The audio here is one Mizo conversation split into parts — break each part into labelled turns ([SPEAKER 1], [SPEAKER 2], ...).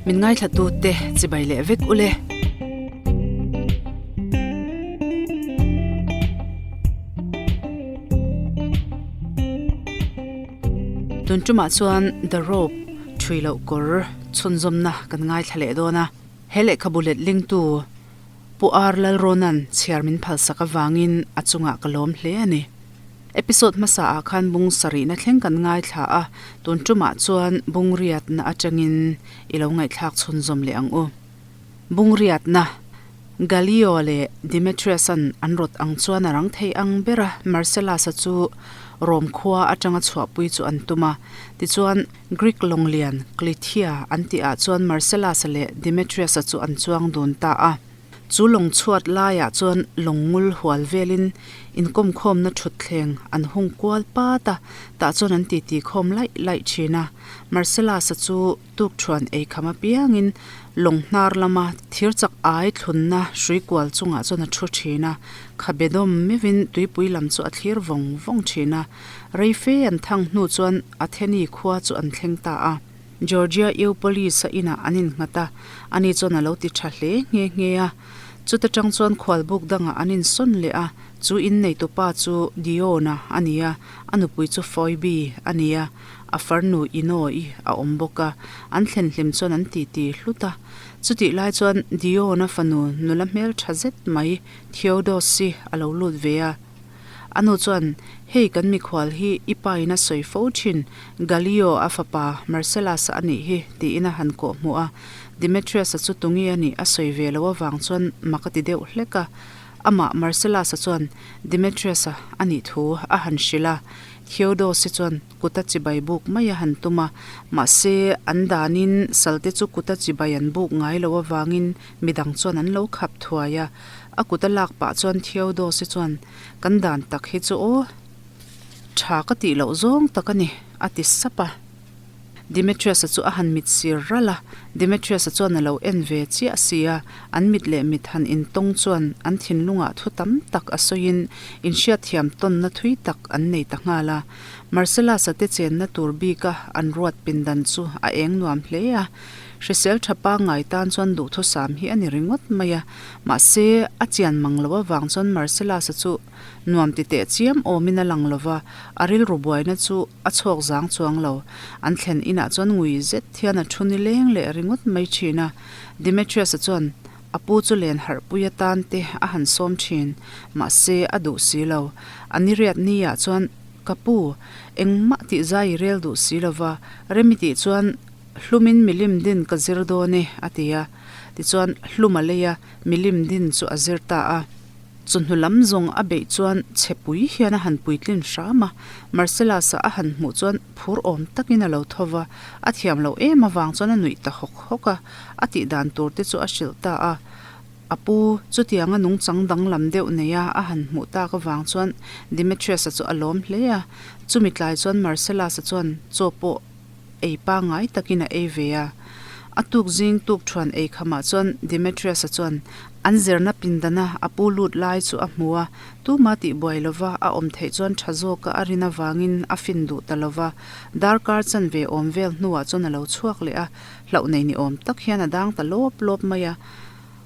[SPEAKER 1] Min ngaithlatute chibai leh vek ule. Tun tumah chuan The Rope thui loh kawr chhunzawmna kan ngaithla leh dawn a. He lehkhabu letlingtu Pu R Lalrawna'n chhiar min phalsak avangin a chungah ka lawm hle a ni. Episode hmasa ah khan bung sarihna thleng kan ngaithla a, tun tumah chuan bung riatna atangin i lo ngaihthlak chhunzawm leh ang u. Bung riatna, Gallio leh Demetrius-a'n an rawt ang chuan a rang thei ang ber a, Marcellus-a chu Rome khua atanga chhuahpui chu an tum a. Tichuan, Greek lawng lian Clytia an tihah chuan Marcellus-a leh Demetrius-a chu an chuang dun ta a. Chu lawng chhuat laiah chuan lawng ngul hual velin inkawmkhawmna thutthleng an hung kual pat a, tah chuan an titi khawm laih laih thin a. Marcellus-a chu tukthuan ei kham apiangin lawng hnar lama thir chak ai thlunna hrui kual chungah chuan a thu thin a, khabe dawm meuhin tuipui lam chu a thlir vawng vawng thin a. Rei fe an thang hnu chuan Atheni khua chu an thleng ta a. Georgia eu police a inah an innghat a, ani chuan a lo ti tha hle nghe nghe a. Chuta tang chuan khualbuk dangah an insawn leh a, chu inneitu pa chu Diona a ni a, a nupui chu Phoebe a ni a, a farnu Ino-i a awm bawk a, an thlen hlim chuan an titi hlut a. Chutih lai chuan Diona fanu nula hmeltha zet mai Theodosi a lo lut ve a. A nu chuan, Hei kan mikhual hi i pa in a sawi fo thin, Gallio a fapa Marcellus-a a nih hi, tiin a han kawh hmuh a. Demetrius-a chu tungi a nih a sawi ve loh avang chuan mak a ti deuh hlek a. Amah Marcellus-a chuan Demetrius-a a nih thu a han hrilh a. Theodosi chuan kuta chibai buk mai a han tum a, mahse an danin salte chu kuta chibai an buk ngai loh avangin midang chuan an lo khap thuai a. A kut a lak pah chuan Theodosi chuan, Kan dan tak hi chu aw, tha ka tih loh zawng tak a ni, a ti sap a. Demetrius-a chu a han mit sir ralh a, Demetrius-a chuan a lo en ve chiah si a, an mit leh mit han intawng chuan an thinlungah thu tam tak a sawiin inhriatthiam tawnna thui tak an nei ta nghal a. Marcellus-a te chenna tur bika an ruat pindan chu a eng nuam hle a, Hrisel tha pangngai tan chuan duhthusam hi a ni ringawt mai a, mahse a chian mang lo avang chuan Marcellus-a chu nuam ti teh chiam awmin a lang lo va, a rilru buaina chu a chhawk zang chuang lo. An thlen inah chuan ngui zet hian a thu ni leng leh ringawt mai thin a, Demetrius-a chuan a pu chu len harhpui atan te a han sawm thin, mahse a duh si lo. A niriat niah chuan, Ka pu, engmah tihzai i rel duh si lo va, Remi tih chuan Hlumin milim din ka zir dawn e, a ti a. Tichuan, hlum a lei a, milim din chu a zir ta a. Chawhnu lam zawng a beih chuan chhepui hian a han puitlin hram a. Marcellus-a a han hmuh chuan phur awm takin a lo tho va, a thiam loh em avang chuan a nuih ta hawk hawk a, a tih dan tur te chu a hrilh ta a. A pu, chutianga nungchang danglam deuh neia a han hmuh tak avang chuan Demetrius-a chu a lawm hle a. Chumi tlai chuan Marcellus-a chuan chaw pawh ei pangngai takin a ei ve a. A tuk zing tuk thuan ei khamah chuan Demetrius-a chuan an zirna pindana a pu lut lai chu a hmu a, tuma tihbuai lova a awm theih chuan tha zawka a rin avangin a fin duh ta lova. Darkar chanve awm vel hnuah chuan a lo chhuak leh a, hlauh nei ni awm tak hian a dang ta lawp lawp mai a.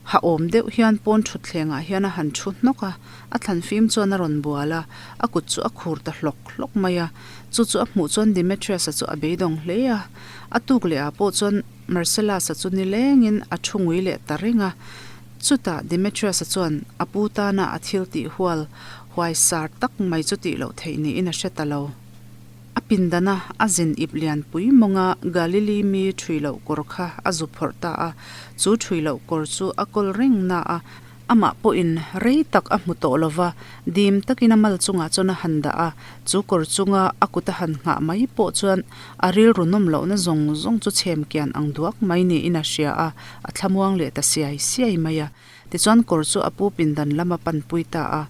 [SPEAKER 1] Ha awm deuh hian pawn thutthlengah hian a han thu hnawk a, a thlan fim chuan a rawn bual a, a kut chu a khur ta hlawk hlawk mai a. Chu chu a hmuh chuan Demetrius-a chu a beidawng hle a. A tuk leh ah pawh chuan Marcellus-a chu nilengin a thu ngui leh ta reng a. Chutah Demetrius-a chuan a pu tana a thil tih hual huai sar tak mai chu tih loh theih niin a hre ta lo. A pindana a zin ip lianpui mawnga Galili mi ṭhui loh kawr kha a zu phawrh ta a, chu ṭhui loh kawr chu a kawl reng na a, amah pawhin rei tak a hmu tawh lo va, dim takin a mal chungah chuan a han dah a, chu kawr chunga a kut a han nghah mai pawh chuan a rilru nawm lohna zawng zawng chu chhem kian ang duak mai niin a hria a, a thlamuang leh ta siai siai mai a. Tichuan kawr chu a pu pindan lam a panpui ta a,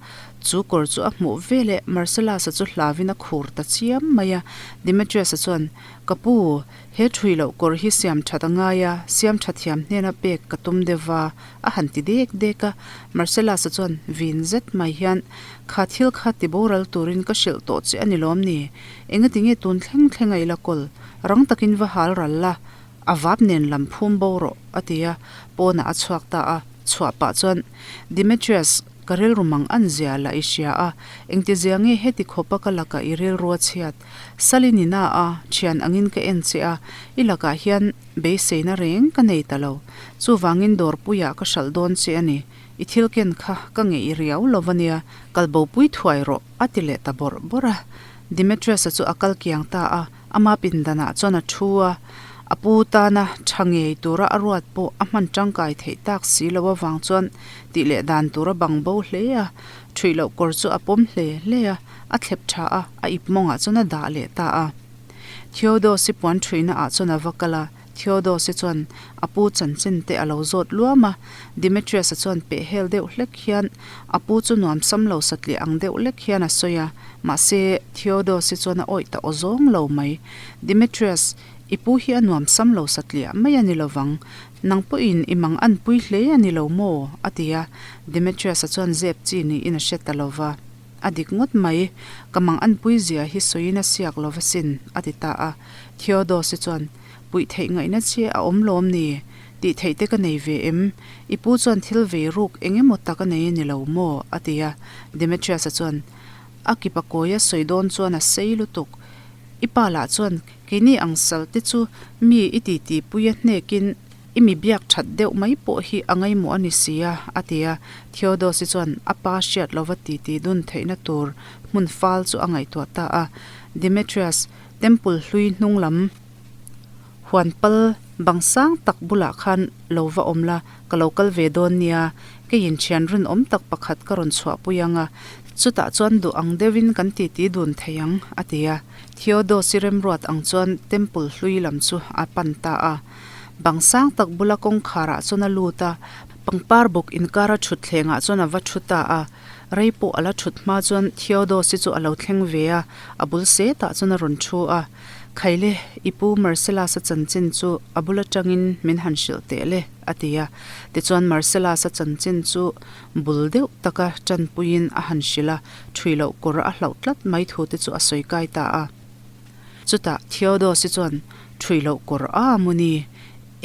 [SPEAKER 1] chu kawr chu a hmuh veleh Marcellus-a chu hlavin a khur ta chiam mai a. Demetrius-a chuan, Ka pu, he thui loh kawr hi siam that a ngai a, siam tha thiam hnena pek ka tum deuh va, a han ti dek dek a. Marcellus-a chuan vin zet mai hian, Kha thil kha ti boral turin ka hrilh tawh che a ni lawm ni? Engati nge tun thleng thleng a i la kawl? Rang takin va hal ral la. A vap nen lam phum bo rawh, a ti a, pawnah a chhuak ta a. Chhuah pah chuan, Demetrius, ka rilru mang an zia lah i hria a, engtizia nge heti khawpa ka lakah i rilru a chhiat? Sal i ni na a, thian angin ka en che a, i lakah hian beiseina reng ka nei ta lo. Chuvangin dawrpuiah ka hralh dawn che a ni. I thil ken kha ka ngeih riau lo va nia, kal bopui thuai rawh, a ti leh ta bawrh bawrh a. Demetrius-a chu a kal kiang ta a, ama pindanah chuan a thu a, a pu tana tha ngei tura a ruat pawh a hman tangkai theih tak si lo avang chuan tih leh dan tur a bang bo hle a, thuih loh kawr chu a pawm hle hle a, a thlep tha a, a ip mawngah chuan a dah leh ta a. Theodosi puan thuihna ah chuan a va kal a. Theodosi chuan a pu chanchin te a lo zawt luam a, Demetrius-a chuan peh hel deuh hlek hian a pu chu nuam sam lo satliah ang deuh lek hian a sawi a, mahse Theodosi chuan a awih ta aw zawng lo mai. Demetrius, i pu hi a nuam sam lo satliah mai a ni lovang, nang pawhin i mang anpui hle a ni lo maw? a ti a, Demetrius-a chuan zep chi niin a hre ta lo va. A dik ngawt mai, ka mang anpui zia hi sawiin a siak lo va sin, a ti ta a. Theodosi chuan, Puih theih ngaihna che a awm lawm ni? Tih theih te ka nei ve em? I pu chuan thil vei ruk eng emaw tak a nei a ni lo maw? a ti a. Demetrius-a chuan, A kipa kawi a sawi dawn chuan a sei lutuk. I pa lah chuan, Keini ang sal te chu mi i titipui a hnekin I mi biak that deuh mai pawh hi a ngaimawh a ni si a, a ti a. Theodosi chuan a pa hriat lova titi dun theihna tur hmun fal chu a ngaihtuah ta a. Demetrius, temple hlui hnung lam huan pal bang sang tak bulah khan lo va awm la, ka lo kal ve dawn nia, keiin thian rinawm tak pakhat ka rawn chhuahpui ang a, chutah chuan duh ang deuhin kan titi dun thei ang, a ti a. Theodosi remruat ang chuan temple hlui lam chu a pan ta a. Bang sang tak bula kawngkhar ah chuan a lut a, pangpar bawk inkar a thut thleng ah chuan a va thu ta a. Rei pawh a la thut hma chuan Theodosi chu a lo thleng ve a, a bul set ah chuan a rawn thu a. Khaile, i pu Marcellus-a chanchin chu a bul atangin min han hrilh teh le, a ti a. Tichuan Marcellus-a chanchin chu bul deuh taka tanpuiin a han hrilh a, thui loh kawr a hlauh tlat mai thu te chu a sawi kai ta a. Chutah Theodosi chuan Ṭhui loh kawr a maw ni?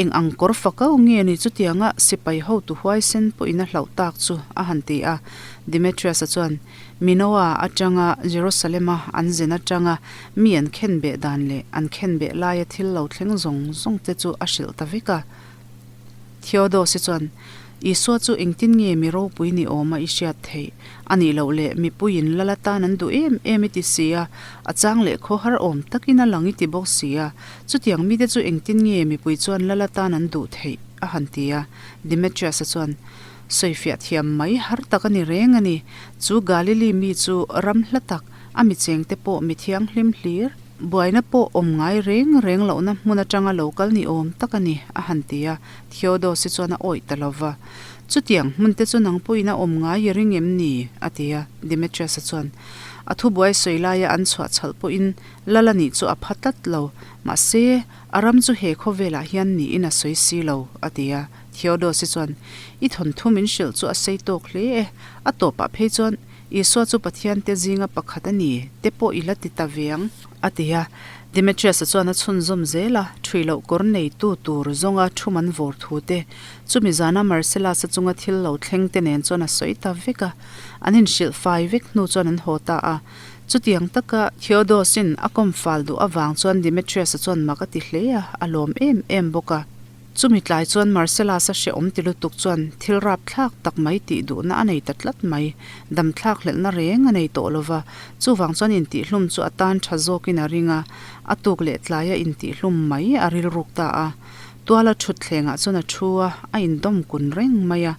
[SPEAKER 1] Eng ang kawr fakau nge ni chutianga sipai hotu huaisen pawhin a hlauh tak chu? a han ti a. Demetrius-a chuan, Minoa aṭanga Jerusalem-a an zin aṭanga mi an khenbeh dan leh an khenbeh laia thil lo thleng zawng zawng te chu a hrilh ta vek a. Theodosi chuan, Isua chu engtin nge mi ropui ni awma i hriat theih? A nih loh leh mipuiin lal atan an duh em em i ti si a, a chang leh khawhar awm takin a lang i ti bawk si a, chutiang mite chu engtin nge mipui chuan lal atan an duh theih? a han ti a. Demetrius-a chuan, Sawifiah thiam mai har tak a ni reng a ni. Chu Galili mi chu ram hla tak, a mi chengte pawh mi thianghlim hlir. Buaina pawh awm ngai reng reng lohna hmun atanga lo kal ni awm tak a ni, a han ti a. Theodosi chuan a awih ta lo va. Chutiang hmun te chu nang pawhin a awm ngai i ring em ni? a ti a. Demetrius-a chuan, A thubuai sawi laia an chhuah chhalh pawhin Lal a nih chu a pha tlat lo. Mahse, a ram chu he khawvelah hian niin a sawi si lo, a ti a. Theodosi chuan, I thawnthu min hrilh chu a sei tawk hle e. A tawpah phei chuan, Isua chu Pathian te zinga pakhat a ni, te pawh i la ti ta ve ang, a ti a. Demetrius-a chuan a chhunzawm zel a, ṭhui loh kawr neitu tur zawnga thu man vawr thu te, chumi zana Marcellus-a chunga thil lo thleng te nen chuan a sawi ta vek a. An inhrilh fai vek hnu chuan an haw ta a. Chutiang taka Theodos-in a kawm fal duh avang chuan Demetrius-a chuan mak a ti hle a, a lawm em em bawk a. Chumi tlai chuan Marcellus-a hrehawm ti lutuk chuan thil rapthlak tak mai tih duhna a nei ta tlat mai. Damthlak hlelhna reng a nei tawh lo va, chuvang chuan intihhlum chu a tan tha zawkin a ring a, a tuk leh tlaia intihhlum mai a rilruk ta a. Tuala thutthlengah chuan a thu a, a indawm kun reng mai a.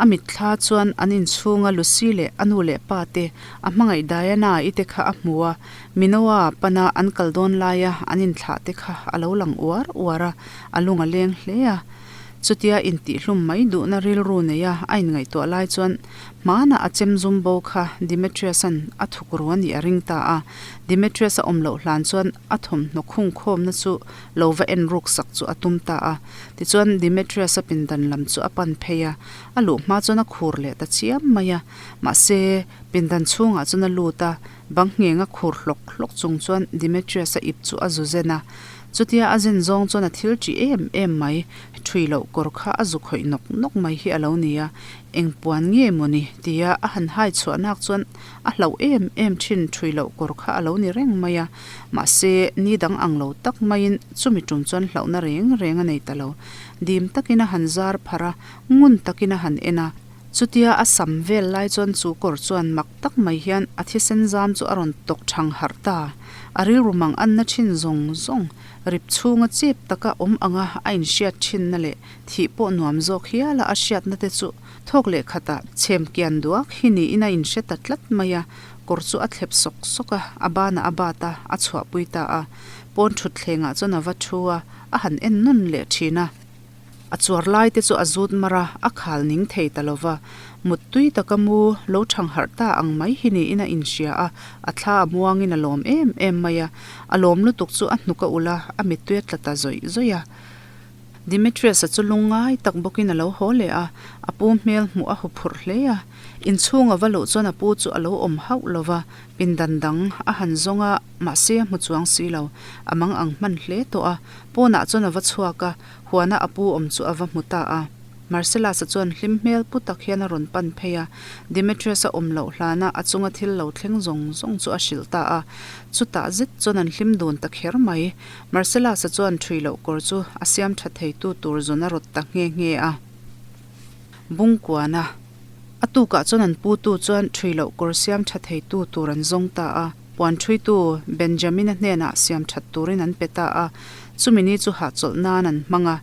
[SPEAKER 1] A mitthla chuan an inchhunga Lucy leh a nu leh pa te, a hmangaih Diana-i te kha a hmu a, Minoa pana an kal dawn laia an inthlah te kha a lo lang uar uar a, a lung a leng hle a. Chutia intihhlum mai duhna rilru neia a inngaihtuah lai chuan Hmanah a chem zum bo kha Demetrius-a'n a thuk ru a nih a ring ta a. Demetrius-a awm loh hlan chuan a thawmhnaw khung khawmna chu lo va en ruk sak chu a tum ta a. Tichuan Demetrius-a pindan lam chu a pan phei a, a luh hma chuan a khur leh ta chiam mai a. Mahse, pindan chhungah chuan a lut a, bang ngheng a khur hlawk hlawk chung chuan Demetrius-a ip chu a zu zen a. Chutia a zen zawng chuan a thil ṭih em em mai, ṭhui loh kawr kha a zu khawih nawk nawk mai hi a lo ni a. Eng puan nge maw ni? tia a han hai chhuah nak chuan a hlauh em em thin thui loh kawr kha a lo ni reng mai a. Mahse, ni dang ang lo tak maiin chumi tum chuan hlauhna reng reng a nei ta lo. Dim takin a han zar pharh a, ngun takin a han en a. Chutia a sam vel lai chuan chu kawr chuan mak tak mai hian a thisen zam chu a rawn tawk thang harh ta. A rilru mang anna thin zawng zawng, rip chhunga chep taka awm anga a inhriat thinna leh Thih pawh nuam zawk hial a, a hriatna te chu thawk leh khatah chhem kian duak hi niin a inhre ta tlat mai a, kawr chu a thlep sawk sawk a, a banah a bat a, a chhuahpui ta a. Pawn thutthlengah chuan a va thu a, a han en nawn leh thin a. A chuar lai te chu a zut mar a, a khal ning thei ta lo va. Muttui taka mu lo thang harh ta ang mai hi niin a inhria a, a thla a muangin a lawm em em mai a. A lawm lutuk chu a hnuk a ulh a, a mittui a tla ta zawih zawih a. Demetrius-a chu lungngai tak bawkin a lo haw leh a, a pu hmel hmuh a huphurh hle a. Inchhung a va luh chuan a pu chu a lo awm hauh lo va, pindan dang a han zawng a, mahse a hmu chuang si lo. A mang ang hman hle tawh a, pawnah chuan a va chhuak a, huana a pu awm chu a va hmu ta a. Marcellus-a chuan hlim hmel pu tak hian a rawn pan phei a, Demetrius-a awm loh hlana a chunga thil lo thleng zawng zawng chu a hrilh ta a. Chutah zet chuan an hlim dun ta kher mai. Marcellus-a chuan ṭhui loh kawr chu a siam ṭha theitu tur zawn a rawt ta nghe nghe a. Bungkuana a tukah chuan an putu chuan ṭhui loh kawr siam ṭha theitu tur an zawng ta a. Puan ṭhuitu Benjamin-a hnenah siam ṭhat turin an pe ta a. Chumi ni chu hahchawlh nan an hmang a.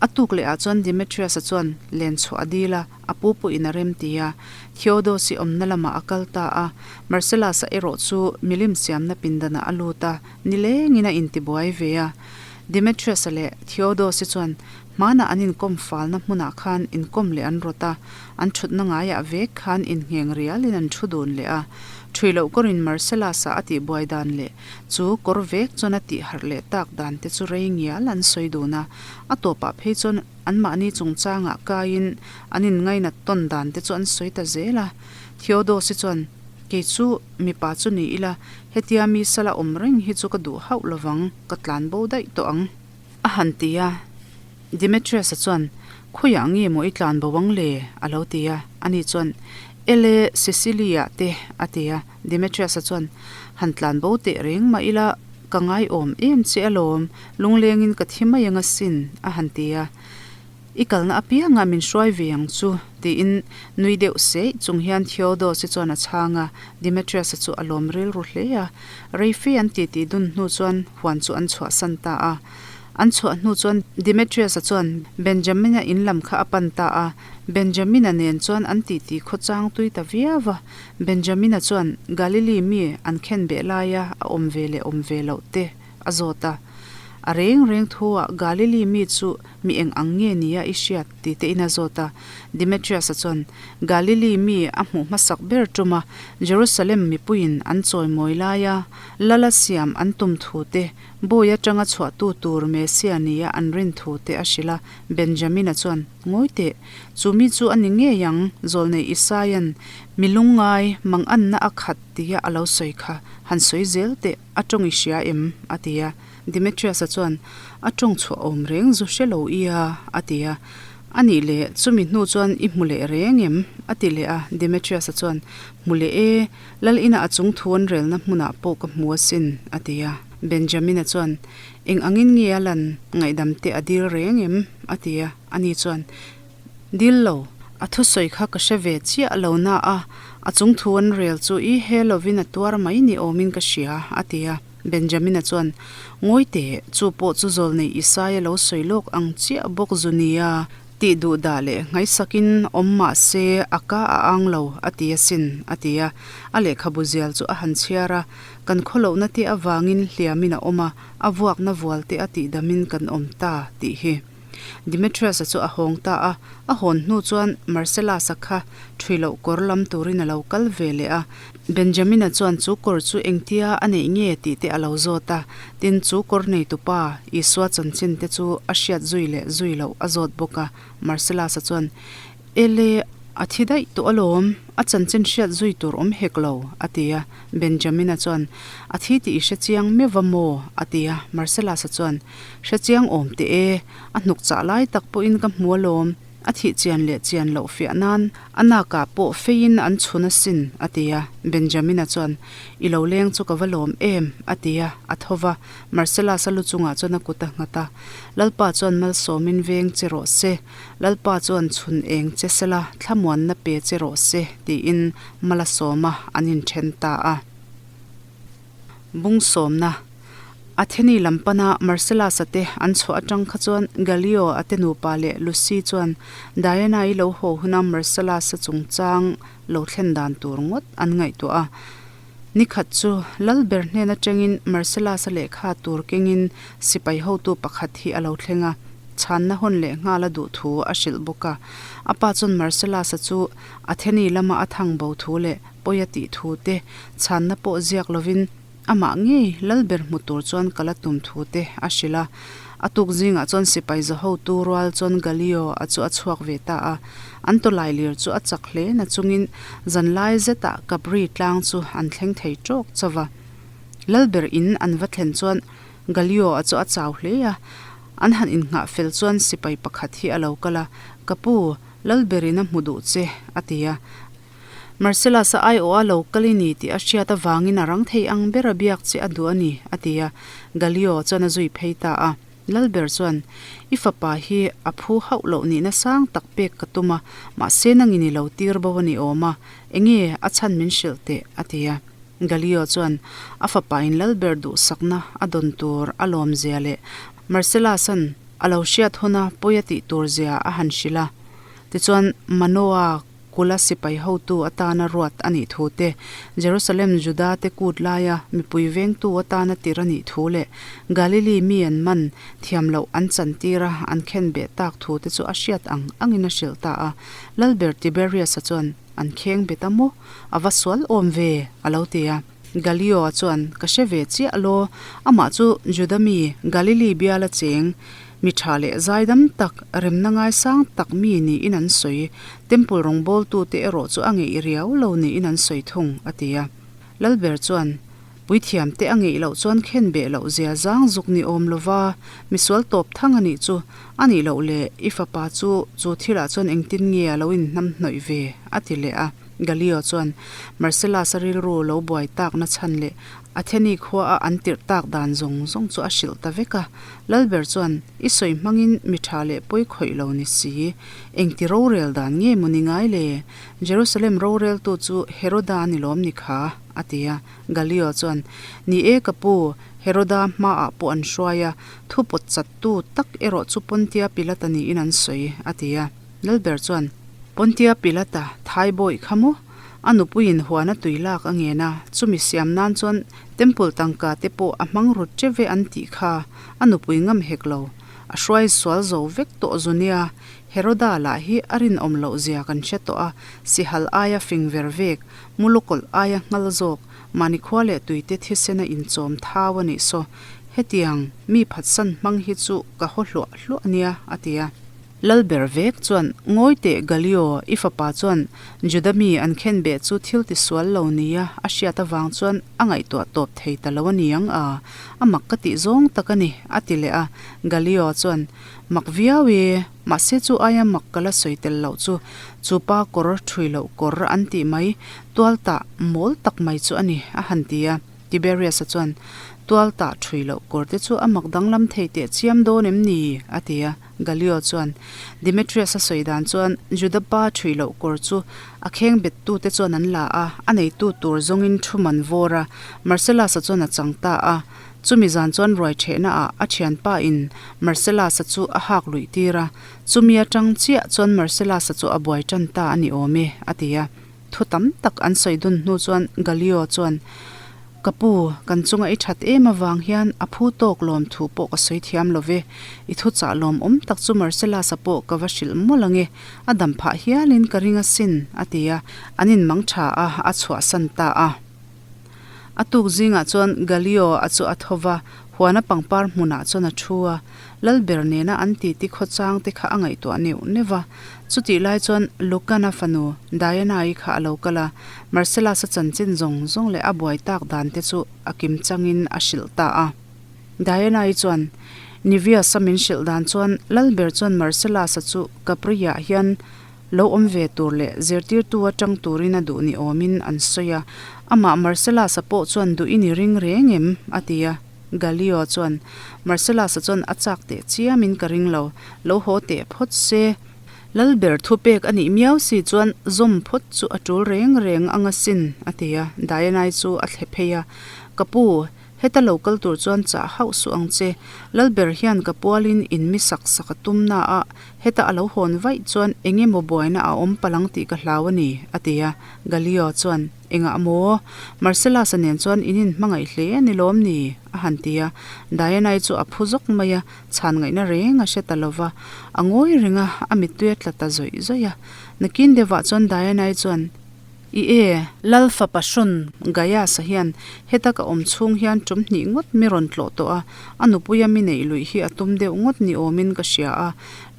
[SPEAKER 1] A tuk lehah chuan Demetrius-a chuan len chhuah a dil a, a pu pawhin a remti a. Theodos-i awmna lamah a kal ta a. Marcellus-a erawh chu milim siamna pindanah a lut a. Nilengin a intibuai ve a. Demetrius-a leh Theodos-i chuan hmanah an inkawm falna hmunah khan inkawm leh an rawt a, an thutna ngaiah vek khan inngheng rialin an thu dun leh a. Ṭhui loh kawrin Marcellus-a a tihbuai dan leh chu kawr vek chuan a tihharh leh tak dan te chu rei ngial an sawi dun a. A tawpah phei chuan anmahni chungchangah kaiin an inngainat tawn dan te chu an sawi ta zel a. Theodos-i chuan, Kei chu mipa chu ni ila, Hetia mi sala awm reng hi chu ka duh hauh lovang, ka tlan bo daih tawh ang. A han ti a. Demetrius-a chuan, Khawiah nge maw i tlan bo ang le? a lo ti a. Ani chuan, Ele, Sicily-ah te, a ti a. Demetrius-a chuan, Han tlan bo teh reng mah ila, ka ngaiawm em che alawm, lunglengin ka thi mai ang asin, a han ti a. I kalna apiangah min hruai ve ang chu, tiin nui deuh seih chung hian Theodos-i chuan a chhang a, Demetrius-a chu a lawm rilru hle a. Reife an titi dun hnu chuan huan chu an chhuahsan ta a. An chhuah hnu chuan Demetrius-a chuan Benjamin-a in lam kha a pan ta a, Benjamin-a nen chuan an titi khawchang tui ta viau a. Benjamin-a chuan Galilee mi an khenbeh laia a awm ve leh awm ve loh te a zawt a. A reng reng thu-ah Galilee mi chu Mi eng ang nge nia i hriat? ti te in a zawt a. Demetrius-a chuan, Galilee mi a hmuh hmasak ber tum a, Jerusalem mipuiin an chawimawi laia Lala siam an tum thu te, bawi atanga chhuahtu tur Messia nia an rin thu te a hrilh a. Benjamin-a chuan, Ngawi teh, chu mi chu a ni ngei ang, zawlnei Isaia'n mi lungngai manganna a khat tia a lo sawi kha, han sawi zel teh, a tawng i hria em? a ti a. Demetrius-a chuan, A tawng chhuah awm reng zu hre lo i a, a ti a. A nih leh, chumi hnu chuan i hmu leh reng em? a ti leh a. Demetrius-a chuan, Hmu leh e, Lal inah a chung thu an relna hmunah pawh ka hmu asin, a ti a. Benjamin-a chuan, Eng angin nge a lan ngaihdam te a dil reng em? a ti a. Ani chuan, Dil lo, a thusawi kha ka hre ve chiah lo na a, a chung thu an rel chu i he lovin a tuar mai ni awmin ka hria, a ti a. Benjamina chuan, Ngawi teh, chu pawh chu zawlnei Isaia lo sawi lawk ang chiah bawk zu nia, tih duh dah leh ngaihsakin awm mah se a ka a ang lo, a ti asin, a ti a. A lehkhabu zial chu a han chhiar a, Kan khawlohna te avangin hliamin a awm a, a vuakna vual te a tihdamin kan awm ta, tih hi. Demetrius-a chu a hawng ta a, a hawn hnu chuan Marcellus-a kha ṭhui loh kawr lam turin a lo kal ve leh a. Benjamin-a chuan chu kawr chu engtia a neih nge tih te a lo zawt a, tin chu kawr neitupa Isua chanchin te chu a hriat zui leh zui loh a zawt bawk a. Marcellus-a chuan, Ele, a thi daih tawh alawm, a chanchin hriat zui tur awm hek lo, a ti a. Benjamin-a chuan, A thi tih i hre chiang meuh va maw? a ti a. Marcellus-a chuan, Hre chiang awm teh e, a hnuk chah lai tak pawhin ka hmu alawm, a thih chian leh chian loh fiah nan a nakah pawh feiin an chhun asin, a ti a. Benjamin-a chuan, I lo leng chu ka va lawm em, a ti a, a tho va. Marcellus-a lu chungah chuan a kut a nghat a, Lalpa chuan malsawmin veng che rawh se, Lalpa chuan chhun eng che sela thlamuanna pe che rawh se, tiin mal a sawm a, an inthen ta a. Bung sawmna, Atheni lam pana Marcellus-a te an chhuah atang kha chuan Gallio a te nupa leh Lucy chuan Diana-i lo haw huna Marcellus-a chungchang lo thlen dan tur ngawt an ngaihtuah a. Ni khat chu Lalber hnen atangin Marcellus-a lehkha tur kengin sipai hotu pakhat hi a lo thleng a, chhanna hawn leh nghal a duh thu a hrilh bawk a. A pa chuan Marcellus-a chu Atheni lama a thang bo thu leh pawi a tih thu te, chhanna pawh ziak lovin amah ngei Lalber hmu tur chuan kal a tum thu te a hrilh a. A tuk zingah chuan sipai za hotu rual chuan Gallio a chu a chhuak ve ta a. An tawlai lir chu a chak hle na chungin zanlai zetah Capri tlang chu an thleng thei tawk chauh a. Lalber in an va thlen chuan Gallio a chu a chau hle a. An han innghah fel chuan sipai pakhat hi a lo kal a, Ka pu, Lalberin a hmu duh che, a ti a. Marcellus-a aiawh a lo kal i ni tih a hriat avangin a rang thei ang ber a biak che a duh a ni, a ti a. Gallio chuan a zui phei ta a. Lalber chuan, I fapa hi a phu hauh loh nihna sang tak pek ka tum a, mahse nangin i lo tir bo a ni awm a, enge a chhan min hrilh teh, a ti a. Gallio chuan a fapain Lalber duhsakna a dawn tur a lawmzia leh Marcellus-a'n a lo hriat huna pawi a tih turzia a han hrilh a. Tichuan, Manoa Kula sipai hotu atana ruat a nih thu te, Jerusalem Juda te kut laia mipui vengtu atana tir a nih thu leh Galili mi an man thiam loh an chantir a an khen beh tak thu te chu a hriat ang angin a hrilh ta a. Lalber Tiberius-a chuan, An kheng bet a maw? A va sual awm ve! a lo ti a. Galio-a chuan, Ka hre ve chiah law, amah chu Juda mi, Galili biala cheng, Mi tha leh zaidam tak, remna ngaisang tak mi niin an sawi. Temple rawngbawltute erawh chu a ngeih riau lo niin an sawi thung, a ti a. Lalber chuan, Puithiamte a ngeih loh chuan khen beh loh zia zang zuk ni awm lova, misual tawp thang a nih chu. A nih loh le, i fapa chu chu thilah chuan engtin nge a lo inhnam hnawih ve? a ti leh a. Galio chuan, Marcellus-a rilru lo buai takna chhan leh Atheni khua a an tirh tak dan zawng zawng chu a hrilh ta vek a. Lalber chuan, I sawi hmangin mi tha leh pawi khawih lo ni si. Engti rorel dan nge maw ni ngai le? Jerusalem roreltu chu Heroda ni lawm ni kha? a ti a. Galio chuan, Ni e ka pu, Heroda hmaah pawh an hruai a, thu pawt chattu tak erawh chu Pontia Pilata niin an sawi, a ti a. Lalber chuan, Pontia Pilata, Thai bawih kha maw? A nupuiin huan a tui lak a ngen a, chumi siam nan chuan Temple tangka te pawh a hmang rut che ve an tih kha a nupui ngam hek lo. A hruai sual zo vek tawh zu nia, Heroda lah hi a rinawm loh zia kan hre tawh a, sihal aia fing ver vek, mulukawlh aia nghal zawk, mahni khua leh tuite thisen a inchawm thau a nih saw, hetiang mi phatsan hmang hi chu ka haw hluah hluah a nia, a ti a. Lalber vek chuan, Ngawi teh Galio, i fapa chuan Juda mi an khenbeh chu thil tisual lo nia a hriat avang chuan a ngaihtuah tawp thei ta lo a niang a, a mak ka tih zawng tak a ni, a ti leh a. Galio chuan, Mak viau e, mahse chu aia mak ka la sawi tel loh chu, chu pa kawr ṭhui loh kawr an tih mai, tual tah mawl tak mai chu a ni, a han ti a. Tiberius-a chuan, Tual tah ṭhui loh kawr te chu a mak danglam thei teh chiam dawn em ni? a ti a. Galio chuan, Demetrius-a sawi dan chuan Juda pa ṭhui loh kawr chu a kheng bettute chuan an la a, a neitu tur zawngin thu man vawr a, Marcellus-a chuan a chang ta a. Chumi zan chuan ruai ṭhehnaah a ṭhianpa in Marcellus-a chu a hak luih tir a, chumi aṭang chiah chuan Marcellus-a chu a buai ṭan ta a ni awm e, a ti a. Thu tam tak an sawi dun hnu chuan Galio chuan. Ka pu, kan chunga i that em avang hian a phu tawk lawm thu pawh ka sawi thiam lo ve. I thuchah lawmawm tak chu Marcellus-a pawh ka va hrilh mawlh ang e, a dam phah hialin ka ring asin, a ti a, an inmang tha a, a chhuahsan ta a. A tuk zingah chuan Gallio-a chu a tho va, huana pangpar hmunah chuan a thu a, Lalber nena an titi khawchang te kha a ngaihtuah neuh neuh va. Chutih lai chuan Lucan-a fanu Diana-i kha a lo kal a, Marcellus-a chanchin zawng zawng leh a buai tak dan te chu a kim changin a hrilh ta a. Diana-i chuan Nivius-a min hrilh dan chuan Lalber chuan Marcellus-a chu Capri-ah hian lo awm ve tur leh zirtirtu atang turin a duh ni awmin an sawi a, amah Marcellus-a pawh chuan duh i ni ring reng em? a ti a. Gallio chuan, Marcellus-a chuan a chak teh chiamin ka ring lo, lo haw teh phawt se. Lalber thupek a nih miau si chuan zawm phawt chu a tul reng reng anga sin, a ti a. Diana-i chu a thle phei a, Ka pu, heta lo kal tur chuan chah hauh suh ang che. Lalber hian ka pualin in mi sak sak a tum na a, heta a lo hawn vaih chuan eng emaw buaina a awm palh ang tih ka hlau a ni, a ti a. Gallio chuan, Engah maw? Marcellus-a nen chuan in inhmangaih hle a ni lawm ni? a han ti a. Diana-i chu a phu zawk mai a, chhan ngaihna reng a hre ta lo va. A ngawi reng a, a mittui a tla ta zawih zawih a. Nakin deuhah chuan Diana-i chuan, I e, Lal fapa hrawn Gaius-a hian heta ka awm chhung hian tum hnih ngawt mi rawn tlawh tawh a, a nupuia mi neih luih hi a tum deuh ngawt ni awmin ka hria a.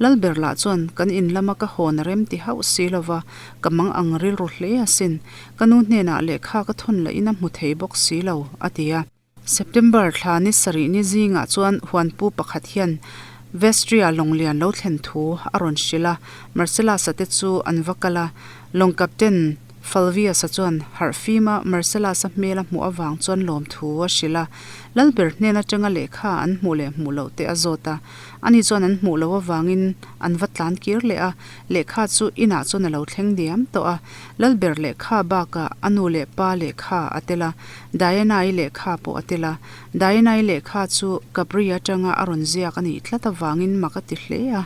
[SPEAKER 1] Lalber lah chuan kan in lama ka hawn a rem ti hauh si lo va, Ka mang ang rilru hle asin. Ka nu hnenah lehkha ka thawn lahin a hmu thei bawk si lo, a ti a. September thla ni sarih ni zingah chuan huanpu pakhat hian Vestria lawnglian lo thlen thu a rawn hrilh a, Marcellus-a te chu an va kal a. Lawng captain Falvius-a chuan harh fima Marcellus-a hmel a hmuh avang chuan lawm thu a hrilh a. Lalber hnen atanga lehkha an hmuh leh hmuh loh te a zawt a. Ani chuan an hmuh loh avangin an va tlan kir leh a. Lehkha chu inah chuan a lo thleng diam tawh a, Lalber lehkha bakah a nu leh pa lehkha a tel a, Diana-i lehkha pawh a tel a. Diana-i lehkha chu Capri atanga a rawn ziak a nih tlat avangin mak a ti hle a.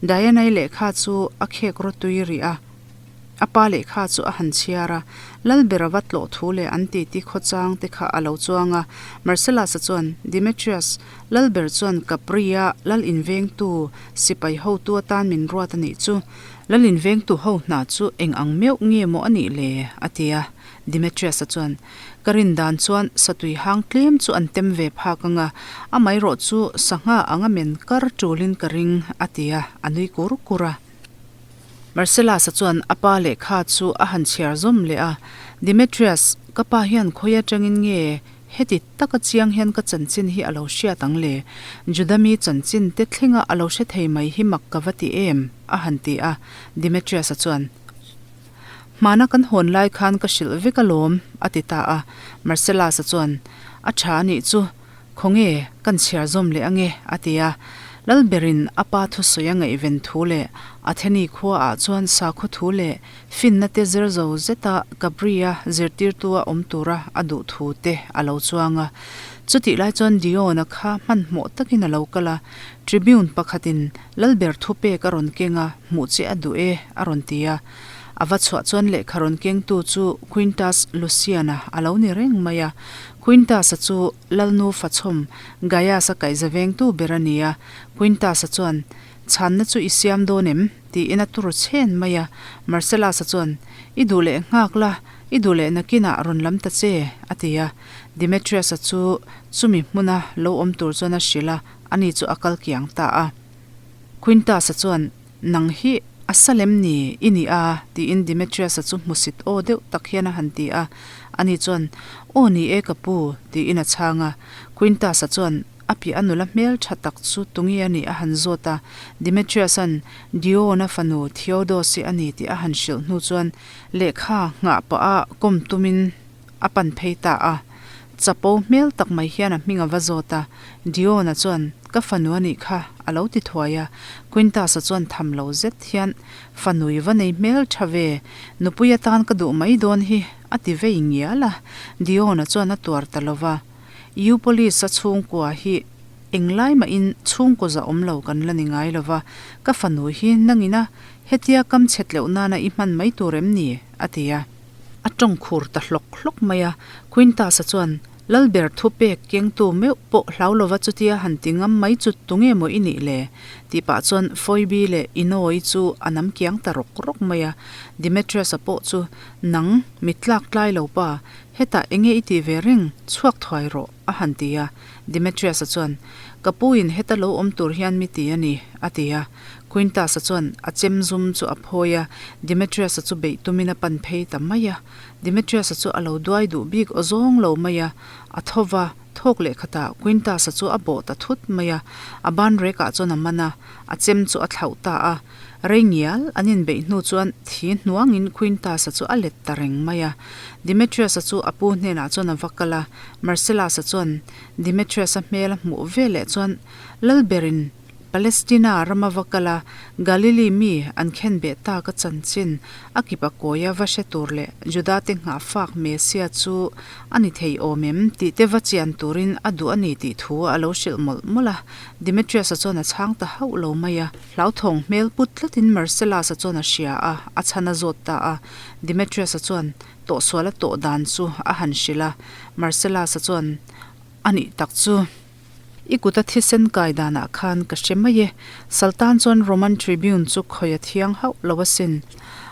[SPEAKER 1] Diana-i lehkha chu a khek rawtui rih a, a pa lehkha chu a han chhiar a, Lalber a va tlawh thu leh an titi khawchang te kha a lo chuang a. Marcellus-a chuan, Demetrius, Lalber chuan Capri-a lal invengtu sipai hotu atan min ruat a nih chu. Lal invengtu ho hna chu eng ang meuh nge maw a nih le? a ti a. Demetrius-a chuan, Ka rin dan chuan satui hang tlem chu an tem ve phak ang a, amaherawh chu sangha anga men kar tulin ka ring, a ti a, a nui kur kur a. Marcellus-a chuan a pa lehkha chu a han chhiar zawm leh a, Demetrius, ka pa hian khawi atangin nge Heti taka chiang hian ka chanchin hi a lo hriat ang le? Juda mi chanchin te thlenga a lo hre thei mai hi mak ka va ti em? a han ti a. Demetrius-a chuan, Hmana kan hawn lai khan ka hrilh vek alawm, a ti ta a. Marcellus-a chuan, A tha a nih chu, khawnge kan chhiar zawm leh ange, a ti a. Lalberin a pa thusawi a ngaihven thu leh Atheni khuaah chuan sakhaw thu leh Finna te zir zo zeta Capri-a zirtirtua awm tura a duh thu te a lo chuang a. Chutih lai chuan Dion-a kha hmanhmawh takin a lo kal a, Tribune pakhatin Lalber thupek a rawn keng a, hmuh che a duh e, a rawn ti a. A va chhuah chuan lehkha rawn kengtu chu Quintus Lucian-a a lo ni reng mai a. Quintus-a chu Lalnu fachhawm Gaius-a kaihza vengtu ber a ni a. Quintus-a chuan, Chhanna chu i siam dawn em? Tiin a tur chhen mai a. Marcellus-a chuan, I duh leh nghak la, i duh leh nakinah rawn lam ta che, a ti a. Demetrius-a chu chumi hmuna lo awm tur chuan a hrilh a, ani chu a kal kiang ta a. Quintus-a chuan, Nang hi a salem ni i ni a? tiin Demetrius-a chu hmusit aw deuh tak hian a han ti a. Ani chuan, Aw ni e ka pu, tiin a chhang a. Quintus-a chuan, A piah a nula hmel tha tak chu tunge a nih a han zawt a, Demetrius-a'n Dion-a fanu Theodos-i a ni tih a han hrilh hnu chuan lehkha nghah pah a kawm tumin a pan phei ta a. Chapo hmel tak mai hian a hming a va zawt a, Dion-a chuan ka fanu a nih kha a lo ti thuai a. Quintus-a chuan tham lo zet hian Fanui va nei hmel tha ve, nupui atan ka duh mai dawn hi a ti vei ngial a, Dion-a chuan a tuar ta lo va. Eupolis-a chhungkua hi englai mahin chhungkaw za awm lo kan la ni ngai lo va, ka fanu hi nangina hetia kam chhet loh nana i hman mai tur em ni? a ti a. A tawng khur ta hlawk hlawk mai a. Quintus-a chuan, Lalber thupek kengtu meuh pawh hlau lova chutia han ti ngam mai chu tunge maw i nih le? tih pah chuan Phoebe leh Ino-i chu a nam kiang ta rawk rawk mai a. Demetrius-a pawh chu, Nang, mi tlak tlai lo pa, hetah enge i tih ve reng, chhuak thuai rawh, a han ti a. Demetrius-a chuan, Ka pu in heta lo awm tur hian mi ti a ni, a ti a. Quintus-a chuan a chem zum chu a phawi a, Demetrius-a chu beih tumin a pan phei ta mai a. Demetrius-a chu a lo duai duh bik aw zawng lo mai a, a tho va, thawk leh khatah Quintus-a chu a bawh ta thut mai a, a ban rekah chuan a man a, a chem chu a thlauh ta a. Rei ngial an inbeih hnu chuan thi hnuangin Quintus-a chu a let ta reng mai a. Demetrius-a chu a pu hnenah chuan a va kal a, Marcellus-a chuan Demetrius-a hmel a hmuh veleh chuan Lalberin Palestina rama va kal a, Galili mi an khen beh tak a chanchin a kip a kawi a va hre tur leh Judate nghahfak Mesia chu a ni thei awm em tih te va chian turin a duh a ni tih thu a lo hrilh mawlh mawlh a. Demetrius-a chuan a chhang ta hauh lo mai a. Hlauthawng hmel put tlatin Marcellus-a chuan a hria a, a chhan a zawt ta a. Demetrius-a chuan tawhsual a tawh dan chu a han hrilh a. Marcellus-a chuan a nih tak chu. I kut a thisen kai danah khan ka hre mai e. Saltan chuan Roman Tribune chu khawi a thiang hauh lo asin.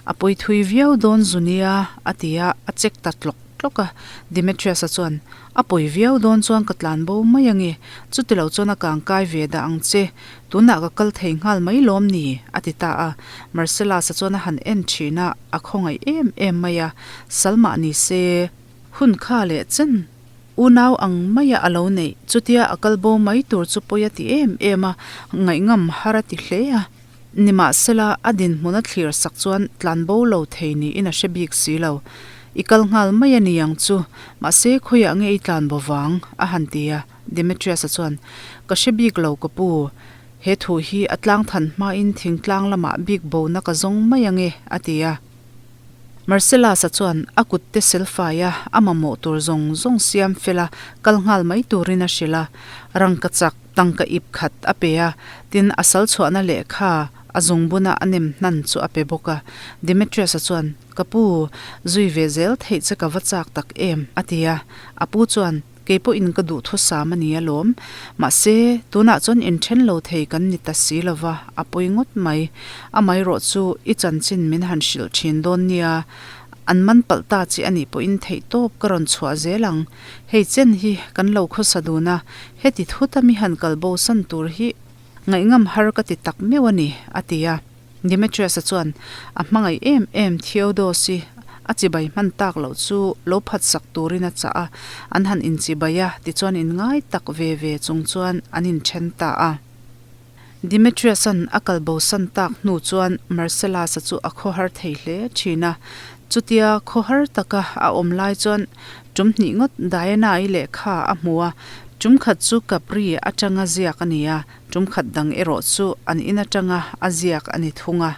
[SPEAKER 1] A pawi thui viau dawn zu nia, a ti a, a check ta tlawk tlawk a. Demetrius-a chuan, A pawi viau dawn chuan ka tlan bo mai ange, chuti lo chuan a kang kai ve dah ang che. Tunah ka kal thei nghal mai lawm ni? a ti ta a. Marcellus-a chuan a han en thin a, a khawngaih em em mai a. Sal mah ni se, hun kha leh chen. Unau ang maia a lo neih, chutia a kal bo mai tur chu pawi a ti em em a, ngaihngam har a ti hle a. Nimahsela, a dinhmun a thlir sak chuan tlan bo lo thei niin a hre bik si lo. I kal nghal mai a ni ang chu, mahse khawiah nge i tlan bo vang? a han ti a. Demetrius-a chuan, Ka hre bik lo ka pu, he thu hi a tlang than hmain thingtlang lamah bik bona ka zawng mai ang e, a ti a. Marcellus-a chuan a kut te selfai a, a mamawh tur zawng zawng siam fel a, kal nghal mai turin a hrilh a. Rangkachak tangka ip khat a pe a, tin a sal chhuahna lehkha a zungbuna a nem hnan chu a pe bawk a. Demetrius-a chuan, Ka pu, zui ve zel theih che ka va chak tak em? a ti a. A pu chuan, Kei pawhin ka duhthusam a ni alawm. Mahse, tunah chuan inthen lo thei kan ni ta si lo va, a pawi ngawt mai. Amaherawh chu i chanchin min han hrilh thin dawn nia, an man palh ta chi a nih pawhin theihtawp ka rawn chhuah zel ang. Hei chen hi kan lo khawsa dun a, heti thut a mi han kal bo san tur hi ngaihngam har ka ti tak meuh a ni, a ti a. Demetrius-a chuan a hmangaih em em Theodos-i a chibai hman tak loh chu lo phatsak turin a chah a, an han inchibai a, tichuan inngai tak ve ve chung chuan an inthen ta a. Demetrius-a'n a kal bosan tak hnu chuan Marcellus-a chu a khawhar thei hle thin a, chutia khawhar taka a awm lai chuan tum hnih ngawt Diana-i lehkha a hmu a, tum khat chu Capri atanga ziak a ni a, Tum khat dang erawh chu an in atanga a ziak a ni thung a.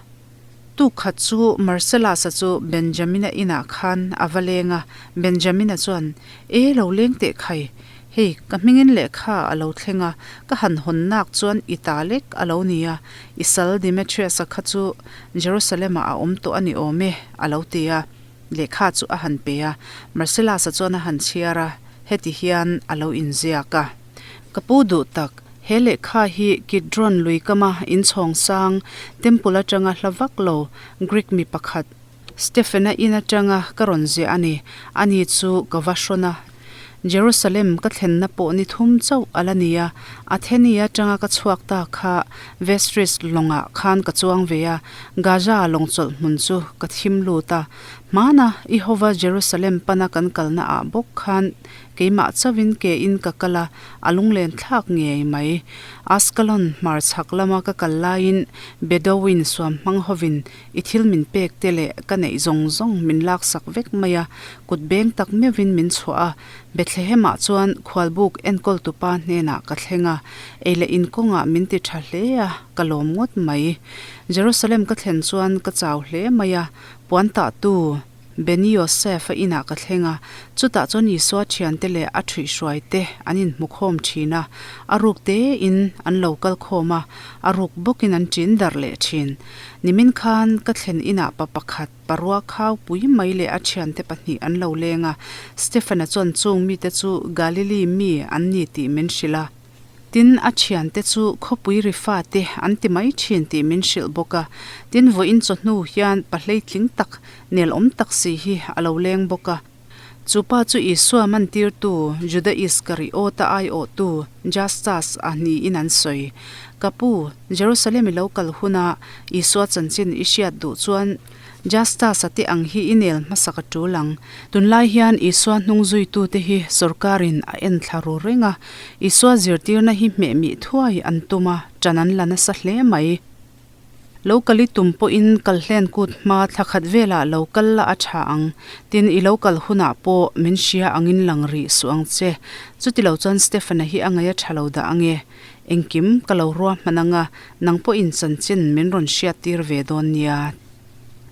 [SPEAKER 1] Tuk khat chu Marcellus-a chu Benjamin-a inah khan a va leng a, Benjamin-a chuan, E, lo leng teh khai, hei, ka hmingin lehkha a lo thleng a, ka han hawn nak chuan i ta lek a lo ni a, i sal Demetrius-a kha chu Jerusalem-ah a awm tawh a ni awm e, a lo ti a. Lehkha chu a han pe a, Marcellus-a chuan a han chhiar a, heti hian a lo inziak a. Ka pu duh tak, he lehkha hi Kidron lui kama inchhawng sang, temple atanga hla vak lo, Greek mi pakhat, Stephen-a in atanga ka rawn ziah a ni. Ani chu ka va hrawn a. Jerusalem ka thlenna pawh ni thum chauh a la ni a, Atheni atanga ka chhuak ta kha Vestris lawngah khan ka chuang ve a, Gaza lawngchawlh hmun chu ka thim lut a. Hmana i hova Jerusalem pana kan kalna ah bawk khan Keimah chauhin ke in ka kal a, a lunglen thlak ngei mai. Ascalon hmar chhak lama ka kal laiin Bedouin suam hmang hovin i thil min pek te leh ka neih zawng zawng min laksak vek mai a, kut beng tak meuhin min chhuah a. Bethlehem-ah chuan khualbuk enkawltupa hnenah ka thleng a, ei leh in kawngah min ti tha hle a, ka lawm ngawt mai. Jerusalem ka thlen chuan ka chau hle mai a, puan tahtu. Beni Yosef-a inah ka thleng a, chutah chuan Isua thiante leh a ṭhuihhruai te an inhmu khawm ṭhin a, a ruk tein an lo kal khawm a, a ruk bawkin an ṭin darh leh ṭhin. Nimin khan ka thlen inah pa pakhat, parua khau pui mai leh a thiante pahnih an lo leng a, Stephen-a chuan chung mite chu Galili mi an ni tih min hrilh a. Tin, a thiante chu khawpui ri fate an ti mai thin tih min hrilh bawk a. Tin, vawiin chawhnu hian pa hleitling tak, nelawm tak si hi a lo leng bawk a. Chu pa chu Isua mantirtu Juda Iskariota aiawhtu Justus a niin an sawi. Ka pu, Jerusalem i lo kal huna Isua chanchin i hriat duh chuan Justus-a te ang hi i nel hmasak a tul ang. Tunlai hian Isua hnung zuitute hi sorkarin a en thla ru reng a, Isua zirtirna hi hmehmih thuai an tum a, ṭan an la nasa hle mai. Lo kal i tum pawhin kal hlen kut hma thla khat velah lo kal la a ṭha ang. Tin, i lo kal hunah pawh min hria angin lang rih suh ang che. Chutilo chuan Stephen-a hi a ngaih a ṭha lo dah ange. Engkim ka lo ruahman anga nang pawhin chanchin min rawn hriattir ve dawn nia.